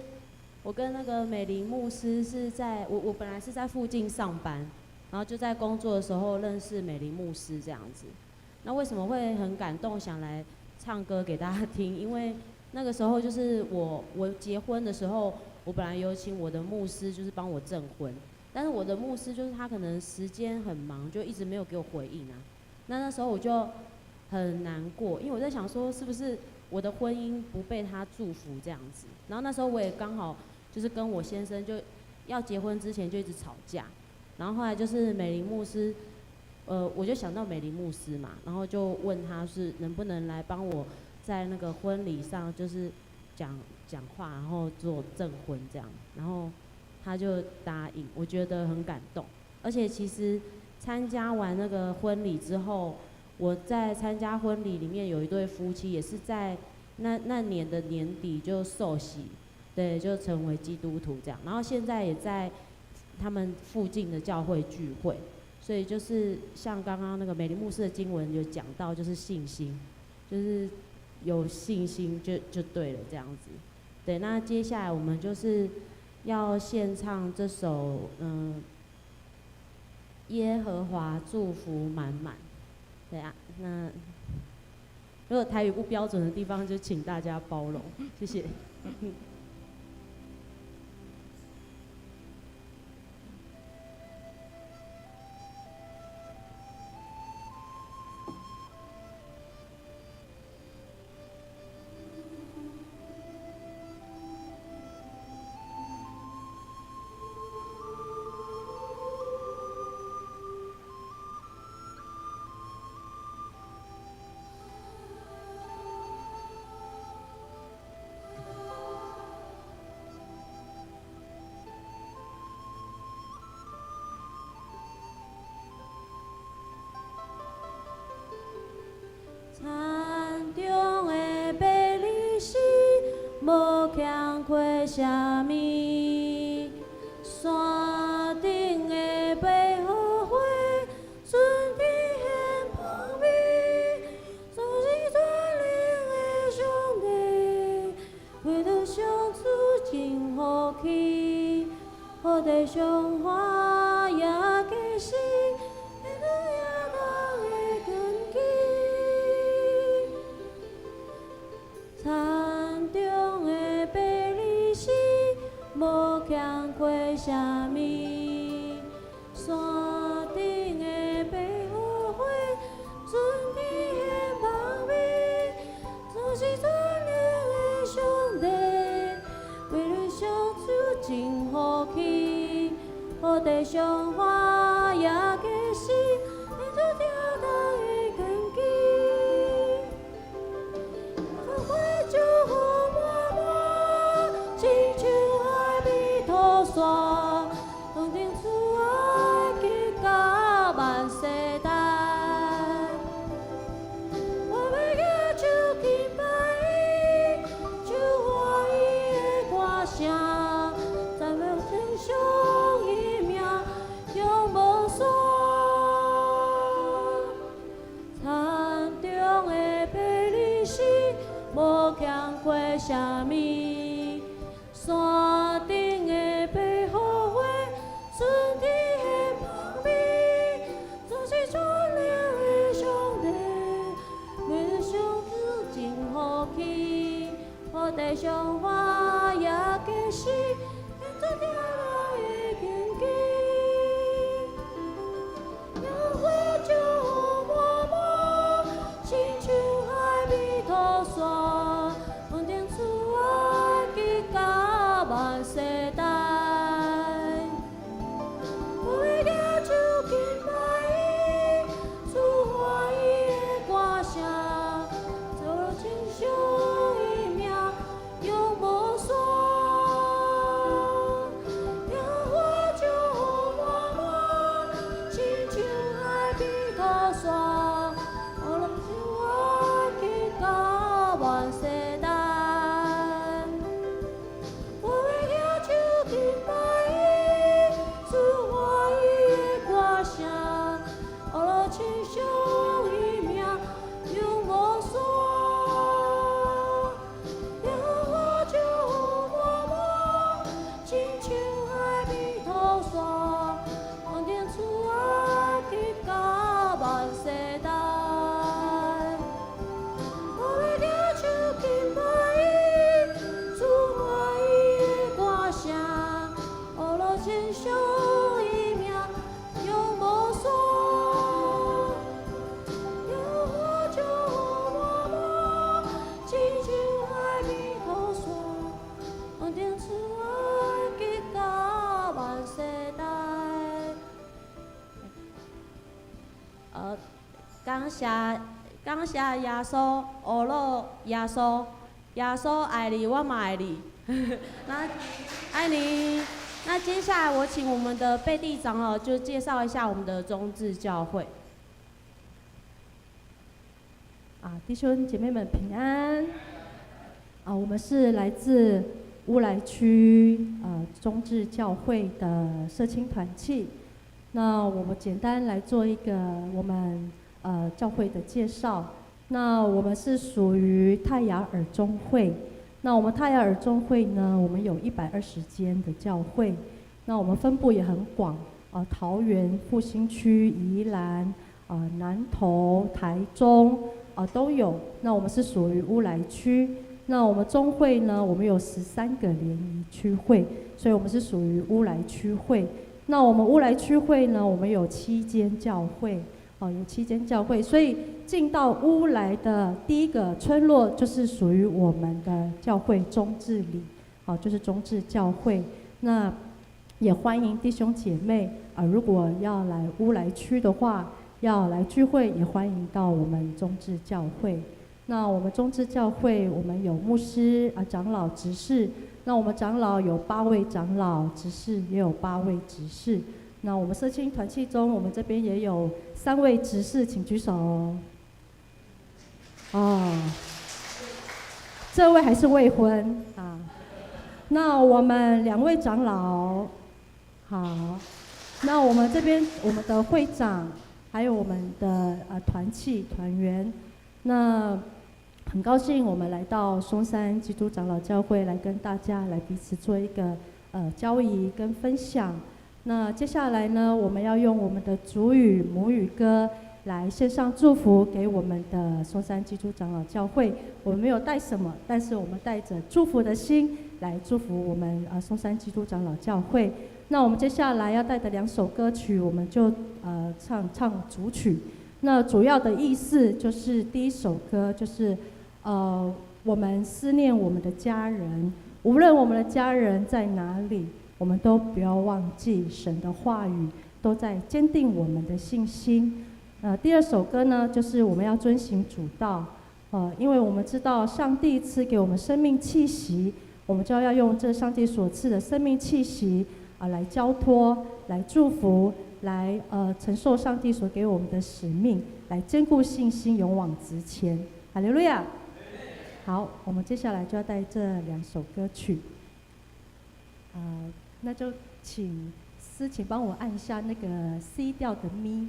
我跟那個美玲牧師是在我本來是在附近上班，然後就在工作的時候認識美玲牧師這樣子。那為什麼會很感動，想來唱歌給大家聽？因為那個時候就是我結婚的時候，我本來有請我的牧師就是幫我證婚，但是我的牧師就是他可能時間很忙，就一直沒有給我回應啊。那時候我就很難過，因為我在想說是不是我的婚姻不被他祝福這樣子。然後那時候我也剛好就是跟我先生就要結婚之前就一直吵架，然後後來就是美玲牧師，我就想到美玲牧師嘛，然後就問他是能不能來幫我在那個婚禮上就是講講話，然後做證婚這樣，然後他就答應，我覺得很感動。而且其實參加完那個婚禮之後，我在參加婚禮裡面有一對夫妻，也是在那年的年底就受洗，對，就成為基督徒這樣。然後現在也在他們附近的教會聚會，所以就是像剛剛那個美麗牧師的經文有講到，就是信心，就是有信心就對了這樣子。對，那接下來我們就是要獻唱這首耶和華祝福滿滿。對啊，那如果台語不標準的地方，就請大家包容，謝謝。田中的白鷺鷥，無欠缺啥物；山頂的百合花，春天現芳味。主是全能的上帝，為著地上華也皆是獻主亞當的根基。田中的白日時，無欠缺啥物；山頂的百合花，春天獻芳味。主是全能的上帝，每日相處真福氣。土地上華也皆是獻主亞當的根基。花祝福滿滿，親像海美土山，當頂慈愛記到萬世代。我欲舉手敬拜伊，唱歡喜的歌聲，讚美稱頌伊名永無煞。田中的白日時，無欠缺啥物；山頂的百合花，春天獻芳味。主是全能的上帝，每日相處真福氣。土地上華也皆是獻主亞當的根基。花祝福滿滿，親像海美土山，當頂慈愛記到萬世代。我欲舉手敬拜伊，唱歡喜的歌聲，做稱頌伊名永無煞。花祝福滿滿，親像海美土山，我攏慈愛記到萬世代。我欲舉手敬拜伊，唱歡喜的歌聲，我攏稱頌伊名永無煞。花祝福滿滿，親像海美土山，當頂慈愛記到萬世代。我欲舉手敬拜伊，唱歡喜的歌聲，我攏稱頌伊名永無煞。花祝福滿滿，親像海美土山，當頂慈愛記到萬世代。感謝感謝耶穌，呵咾耶穌，耶穌愛你，我嘛愛你。那愛你。那接下來我請我們的貝蒂長老就介紹一下我們的中智教會。弟兄姐妹們平安。我們是來自烏來區中智教會的社青團契。那我們簡單來做一個我們教會的介紹。那我們是屬於泰雅爾中會。那我們泰雅爾中會呢，我們有120間的教會。那我們分布也很廣，桃園、復興區、宜蘭、南投、台中都有。那我們是屬於烏來區。那我們中會呢，我們有13個聯誼區會，所以我們是屬於烏來區會。那我們烏來區會呢，我們有七間教會，哦，有七間教會，所以進到烏來的第一個村落就是屬於我們的教會中智里，哦，就是中智教會。那也歡迎弟兄姐妹啊，如果要來烏來區的話，要來聚會，也歡迎到我們中智教會。那我們中智教會，我們有牧師啊、長老、執事。那我們長老有八位長老，執事也有八位執事。那我們社青團契中，我們這邊也有三位執事，請舉手。哦，這位還是未婚啊。那我們兩位長老，好。那我們這邊我們的會長，還有我們的團契團員，那很高興我們來到松山基督長老教會，來跟大家來彼此做一個交誼跟分享。那接下來呢，我們要用我們的族語母語歌來獻上祝福給我們的松山基督長老教會。我們沒有帶什麼，但是我們帶着祝福的心來祝福我們松山基督長老教會。那我們接下來要帶的兩首歌曲，我們就唱唱主曲。那主要的意思就是第一首歌就是我們思念我們的家人，無論我們的家人在哪裡，我們都不要忘記神的話語，都在堅定我們的信心。第二首歌呢，就是我們要遵行主道，因為我們知道上帝賜給我們生命氣息，我們就要用這上帝所賜的生命氣息啊，來交託、來祝福、來承受上帝所給我們的使命，來堅固信心，勇往直前。哈利路亞！好，我們接下來就要帶這兩首歌曲。那就請思琴幫我按一下那個 C 調的咪。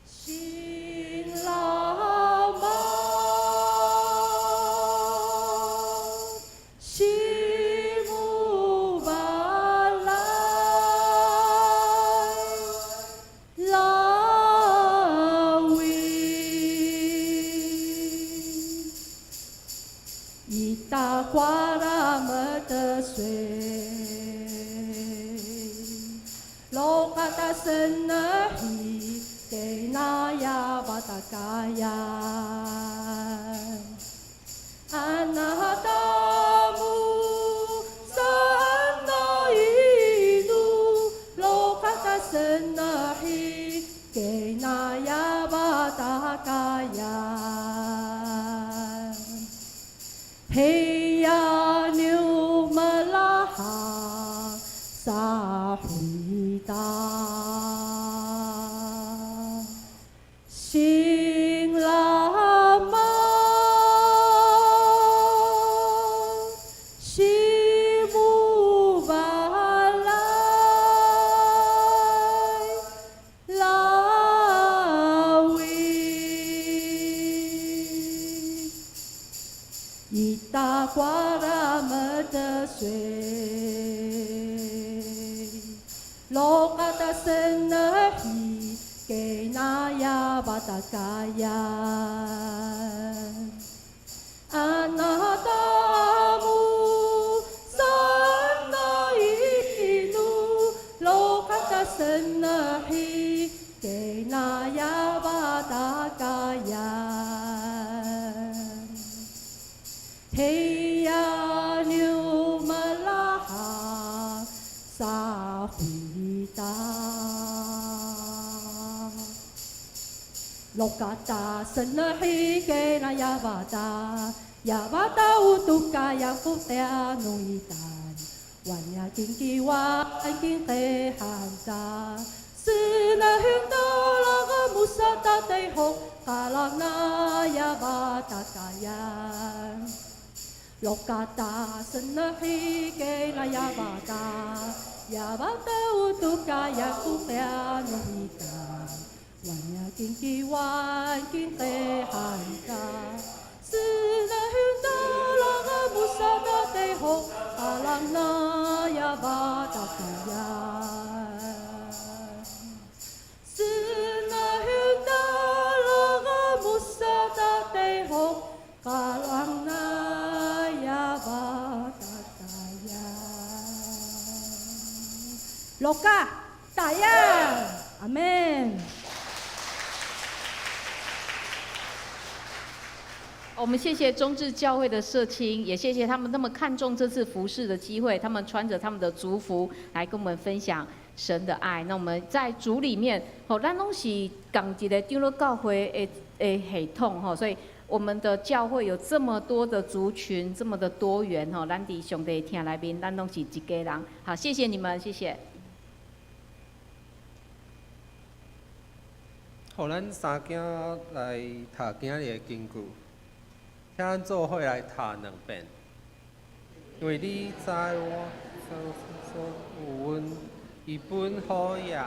新拉瑪，西姆巴來，拉維，伊達瓜拉麼的水，羅卡達森那希。給那呀巴達嘎呀，阿那達木薩那伊努羅卡達森那希，給那呀巴達嘎呀，嘿呀牛麼拉哈薩回達。新拉瑪，西姆巴來，拉維，伊達瓜拉麼的水，羅卡達森那希。給那呀巴達嘎呀，阿那達木薩那伊努羅卡達森那希，給那呀巴達嘎呀，嘿呀牛麼拉哈薩回達。羅嘎達森那希給那亞巴達，亞巴達烏杜嘎亞福亞努伊丹，萬亞金基萬金黑漢達，斯那亨多拉個穆薩達地吼，哈拉那亞巴達嘎呀。羅嘎達森那希給那亞巴達，亞巴達烏杜嘎亞福亞努伊丹。萬呀金基萬金黑漢達，斯那亨多拉個穆薩達地吼，阿朗那亞巴達嘎呀。斯那亨多拉個穆薩達地吼，阿朗那亞巴達嘎呀。羅嘎達呀，阿門。我們謝謝中智教會的社青，也謝謝他們那麼看重這次服事的機會，他們穿着他們的族服來跟我們分享神的愛。那我們在主裡面，吼，咱攏是仝一個長老教會的系統，吼，所以我們的教會有這麼多的族群，這麼的多元，吼，咱佇上帝疼內面，咱攏是一家人。好，謝謝你們，謝謝。予咱三囝來讀今日的經句。請咱做伙來讀兩遍，因為你知我所所有阮，伊本好額，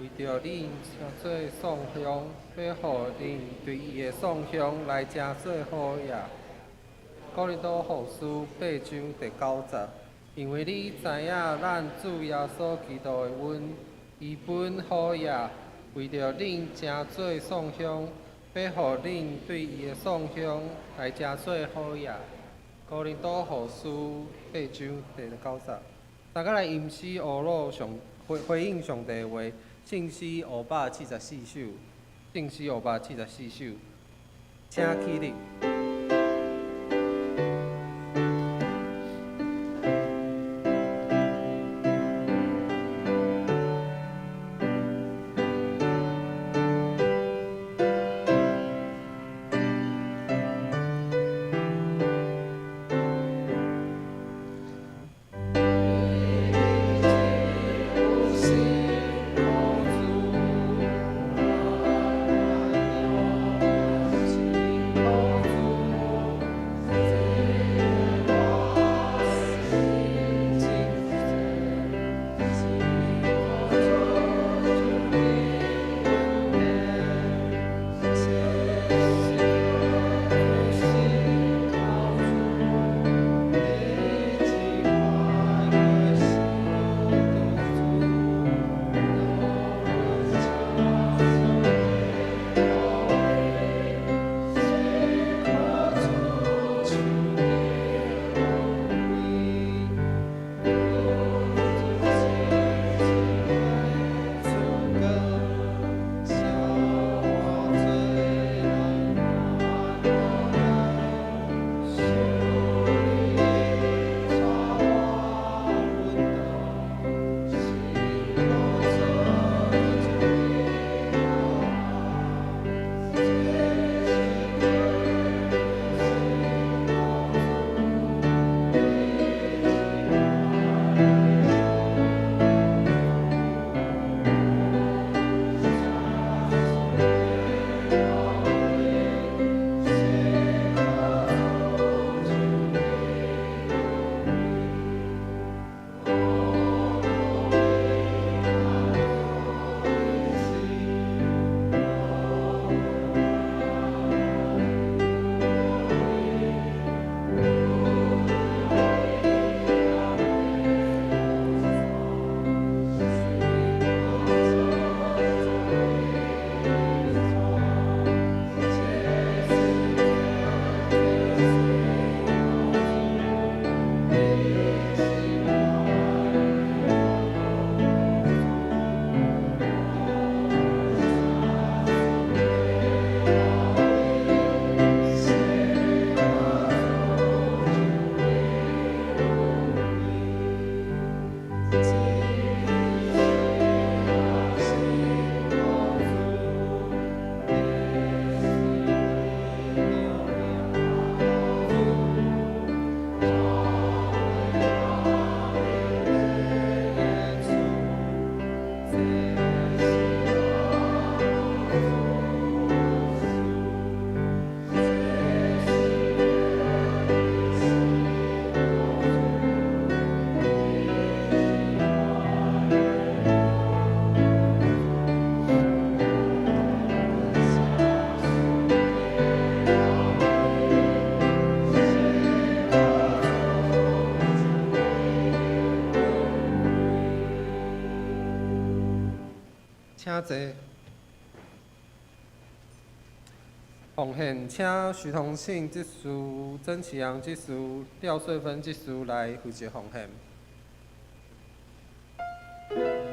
為著恁成做送香，欲予恁對伊的送香來成做好業。哥林多後書八章第九節，因為你知影咱主耶穌基督的恩，伊本好業，為著恁成做送香，欲予恁對伊的送香來成做好業。哥林多後書八章第九節，大家來吟詩學魯上回回應上帝的話，聖詩574首，聖詩574首，請起立。請坐。奉獻，請徐同慶執事、曾啟陽執事、廖穗芬執事來負責奉獻。 Thank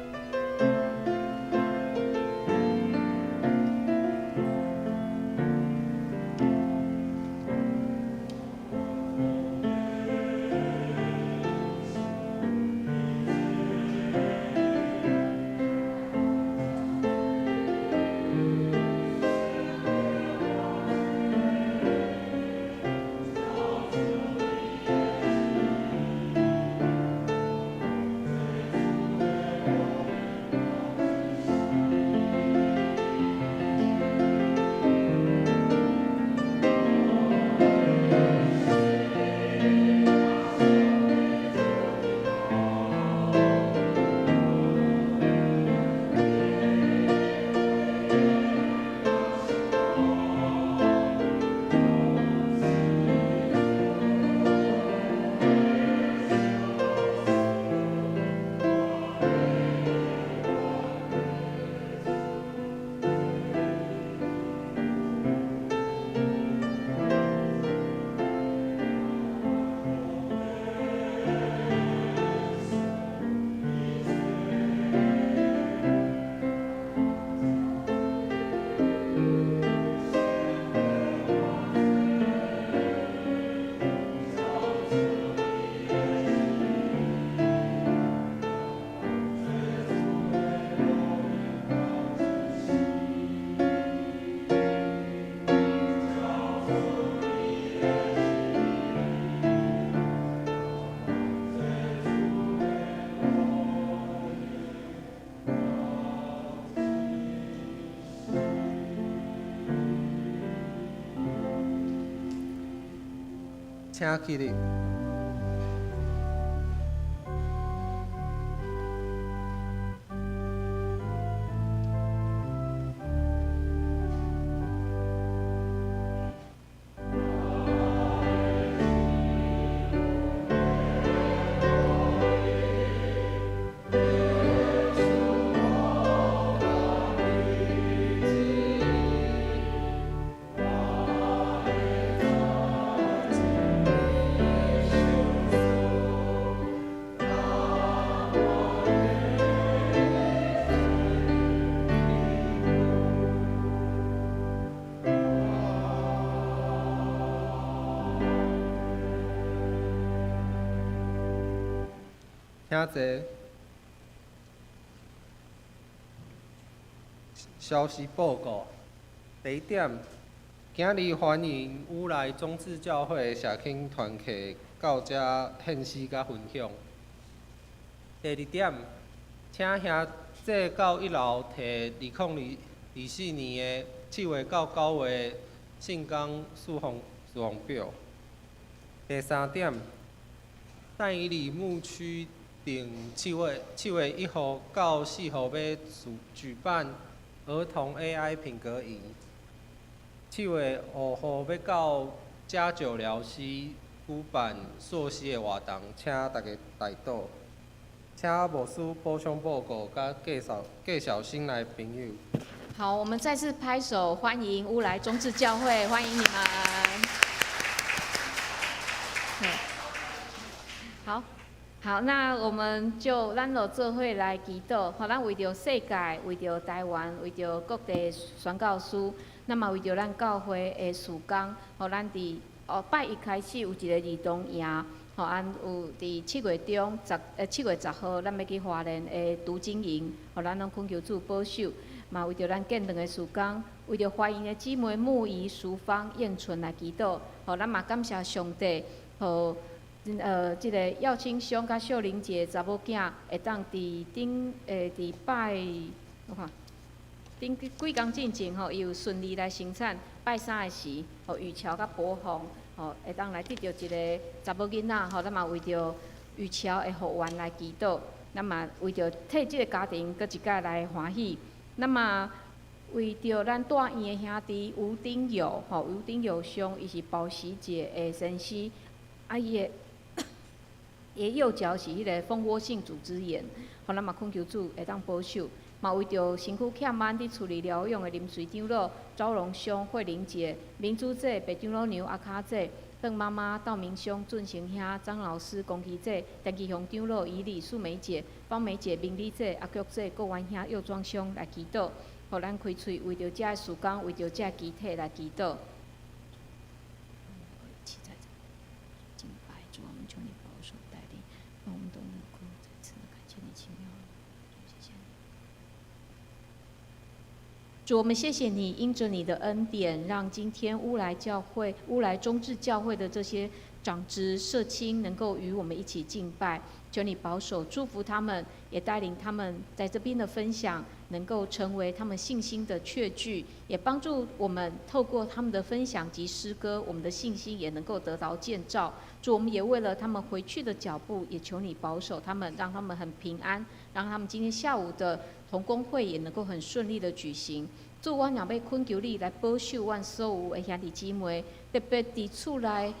請起立。請坐。消息報告，第一點，今日歡迎烏來中智教會社青團契到遮獻詩佮分享。第二點，請兄姐到一樓提2024年的7月到9月聖工事奉表。第三點，但以理牧區定7月1號到4號欲舉辦兒童 AI 品格營。7月5號欲到家酒療師舉辦溯溪的活動，請大家來到。請牧師補充報告，佮介紹新來朋友。好，我們再次拍手歡迎烏來中智教會，歡迎你們。好，好，那我們就咱就做伙來祈禱，予咱為著世界，為著台灣，為著各地宣教師，那嘛為著咱教會的事工，予咱佇拜一開始有一个兒童營，予按有佇7月10號，咱欲去花蓮的讀經營，予咱攏懇求主保守，嘛為著咱建堂的事工，為著懷孕的姊妹木儀、淑芳、燕純來祈禱，予咱嘛感謝上帝，予這个耀清兄佮秀玲姐查某囝會當佇頂佇拜，我看頂幾工進前吼，伊有順利來生產。拜三的時，予雨喬佮博宏吼會當來得著一个查某囡仔吼，咱嘛為著雨喬的復原來祈禱，咱嘛為著替這个家庭閣一擺來歡喜。咱嘛為著咱大院的兄弟吳丁友吼，吳丁友兄，伊是保喜姐的先生，啊伊的右腳是彼个蜂窩性組織炎，予咱嘛懇求主會當保守，嘛為著身軀欠安佇厝裡療養的林水長老、昭榮兄、慧玲姐、明珠姐、白長老娘、阿卡姐、鄧媽媽、道明兄、俊成兄、張老師、龚奇姐、陳吉雄長老、以禮、素梅姐、方梅姐、明麗姐、阿菊姐、郭元兄、幼莊兄來祈禱，予咱開喙為著遮的事工，為著遮的肢體來祈禱。敬拜主，我們求你保守帶領，讓我們都能夠再次看見你奇妙。謝謝你，主，我們謝謝你，因著你的恩典，讓今天烏來教會、烏來中智教會的這些長執社青能夠與我們一起敬拜。求你保守祝福他們，也帶領他們在這邊的分享，能夠成為他們信心的確據，也幫助我們透過他們的分享及詩歌，我們的信心也能夠得到建造。主，我們也為了他們回去的腳步，也求你保守他們，讓他們很平安，讓他們今天下午的同工會也能夠很順利的舉行。主，我若欲懇求你來保守阮所有的兄弟姊妹，特別佇厝內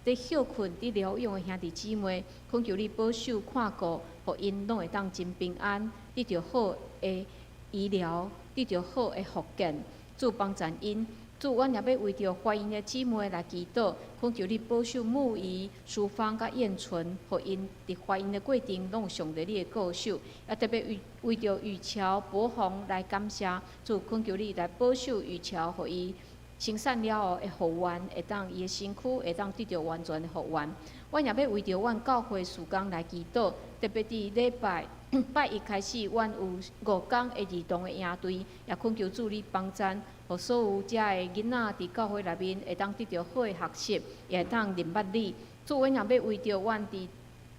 佇歇睏、佇療養的兄弟姊妹，懇求你保守看顧，予𪜶攏會當真平安，得著好的醫療，得著好的復健，主幫贊𪜶。主，阮也欲為著懷孕的姊妹來祈禱，懇求你保守木儀、淑芳佮燕純，予𪜶佇懷孕的過程攏有上帝你的顧守。也特別為著雨喬、博宏來感謝，主懇求你來保守雨喬，予伊生產了後會復原，會當伊的身軀會當得著完全的復原。阮也欲為著阮教會事工來祈禱，特別佇禮拜拜一開始，阮有5工的兒童的營隊，也懇求主你幫贊，予所有遮的囡仔佇教會內面會當得著好的學習，也會當認捌你。主，阮也欲為著阮佇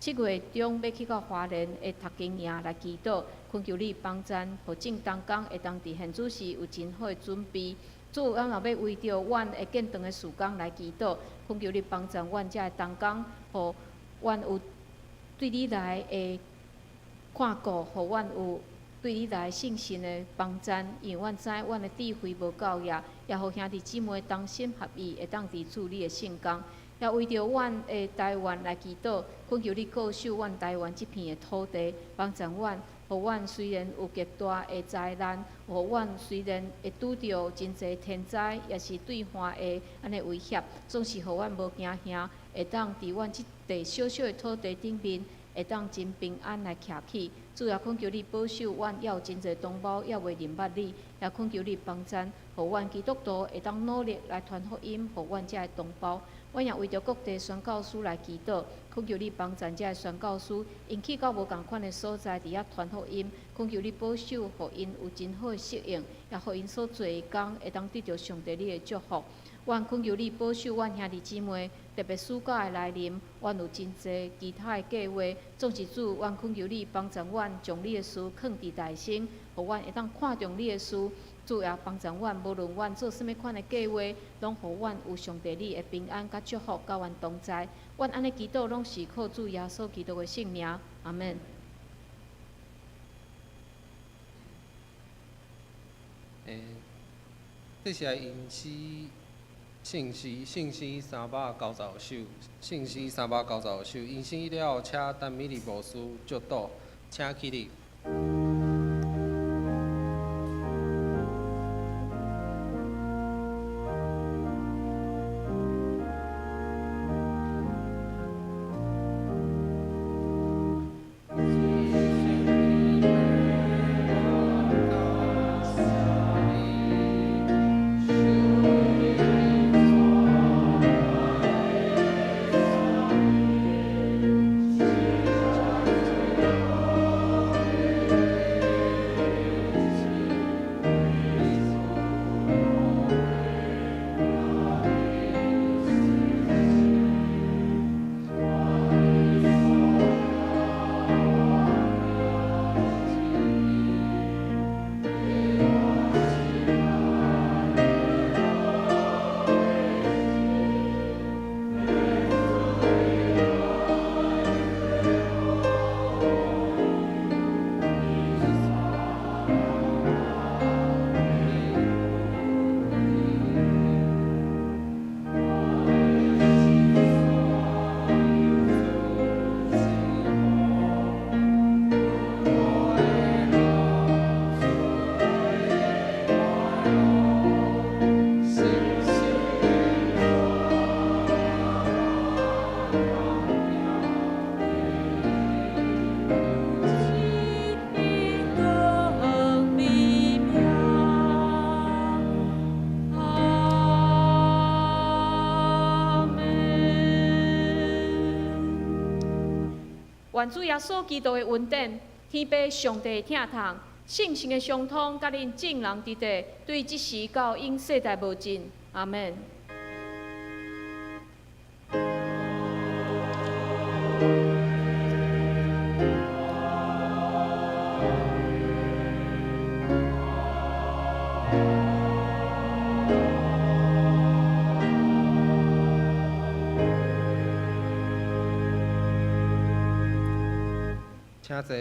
7月中欲去到花蓮的讀經營來祈禱，懇求你幫贊，予眾同工會當佇現主時有真好的準備。主，咱也欲為著阮的建堂的事工來祈禱，懇求你幫贊阮遮的同工，予阮有對你來的看顧，予阮有對你來信心的幫贊，因為阮知阮的智慧無夠額，也予兄弟姊妹同心合意，會當佇主你的聖工。也為著阮的台灣來祈禱，懇求你保守阮台灣這片的土地，幫助阮，予阮雖然有極大的災難，予阮雖然會拄著真濟天災，也是對岸的按呢威脅，總是予阮無驚嚇，會當佇阮這塊小小的土地頂面，會當真平安來徛起。主也懇求你保守阮，猶有真濟同胞猶未認捌你，也懇求你幫贊，予阮基督徒會當努力來傳福音，予阮遮的同胞。阮也為著各地宣教師來祈禱，懇求你幫贊遮的宣教師，𪜶去到無仝款的所在，佇遐傳福音，懇求你保守，予𪜶有真好的適應，也予𪜶所做的工會當得著上帝你的祝福。阮懇求你保守阮兄弟姊妹，特別暑假的來臨，阮有真濟其他的計劃。總是主，阮懇求你幫助阮，將你的事囥佇大先，予阮會當看重你的事。主也幫助阮，無論阮做啥物款的計劃，攏予阮有上帝你的平安佮祝福，佮阮同在。阮按呢祈禱，攏是靠主耶穌基督的聖名。阿們。這是吟詩聖詩，聖詩395首，聖詩395首。吟詩了後，請陳美麗牧師祝禱，請起立。願主耶穌基督的恩典，天父上帝的疼痛，聖神的相通，佮恁眾人佇佇，對這時到永世代無盡。阿們。請坐。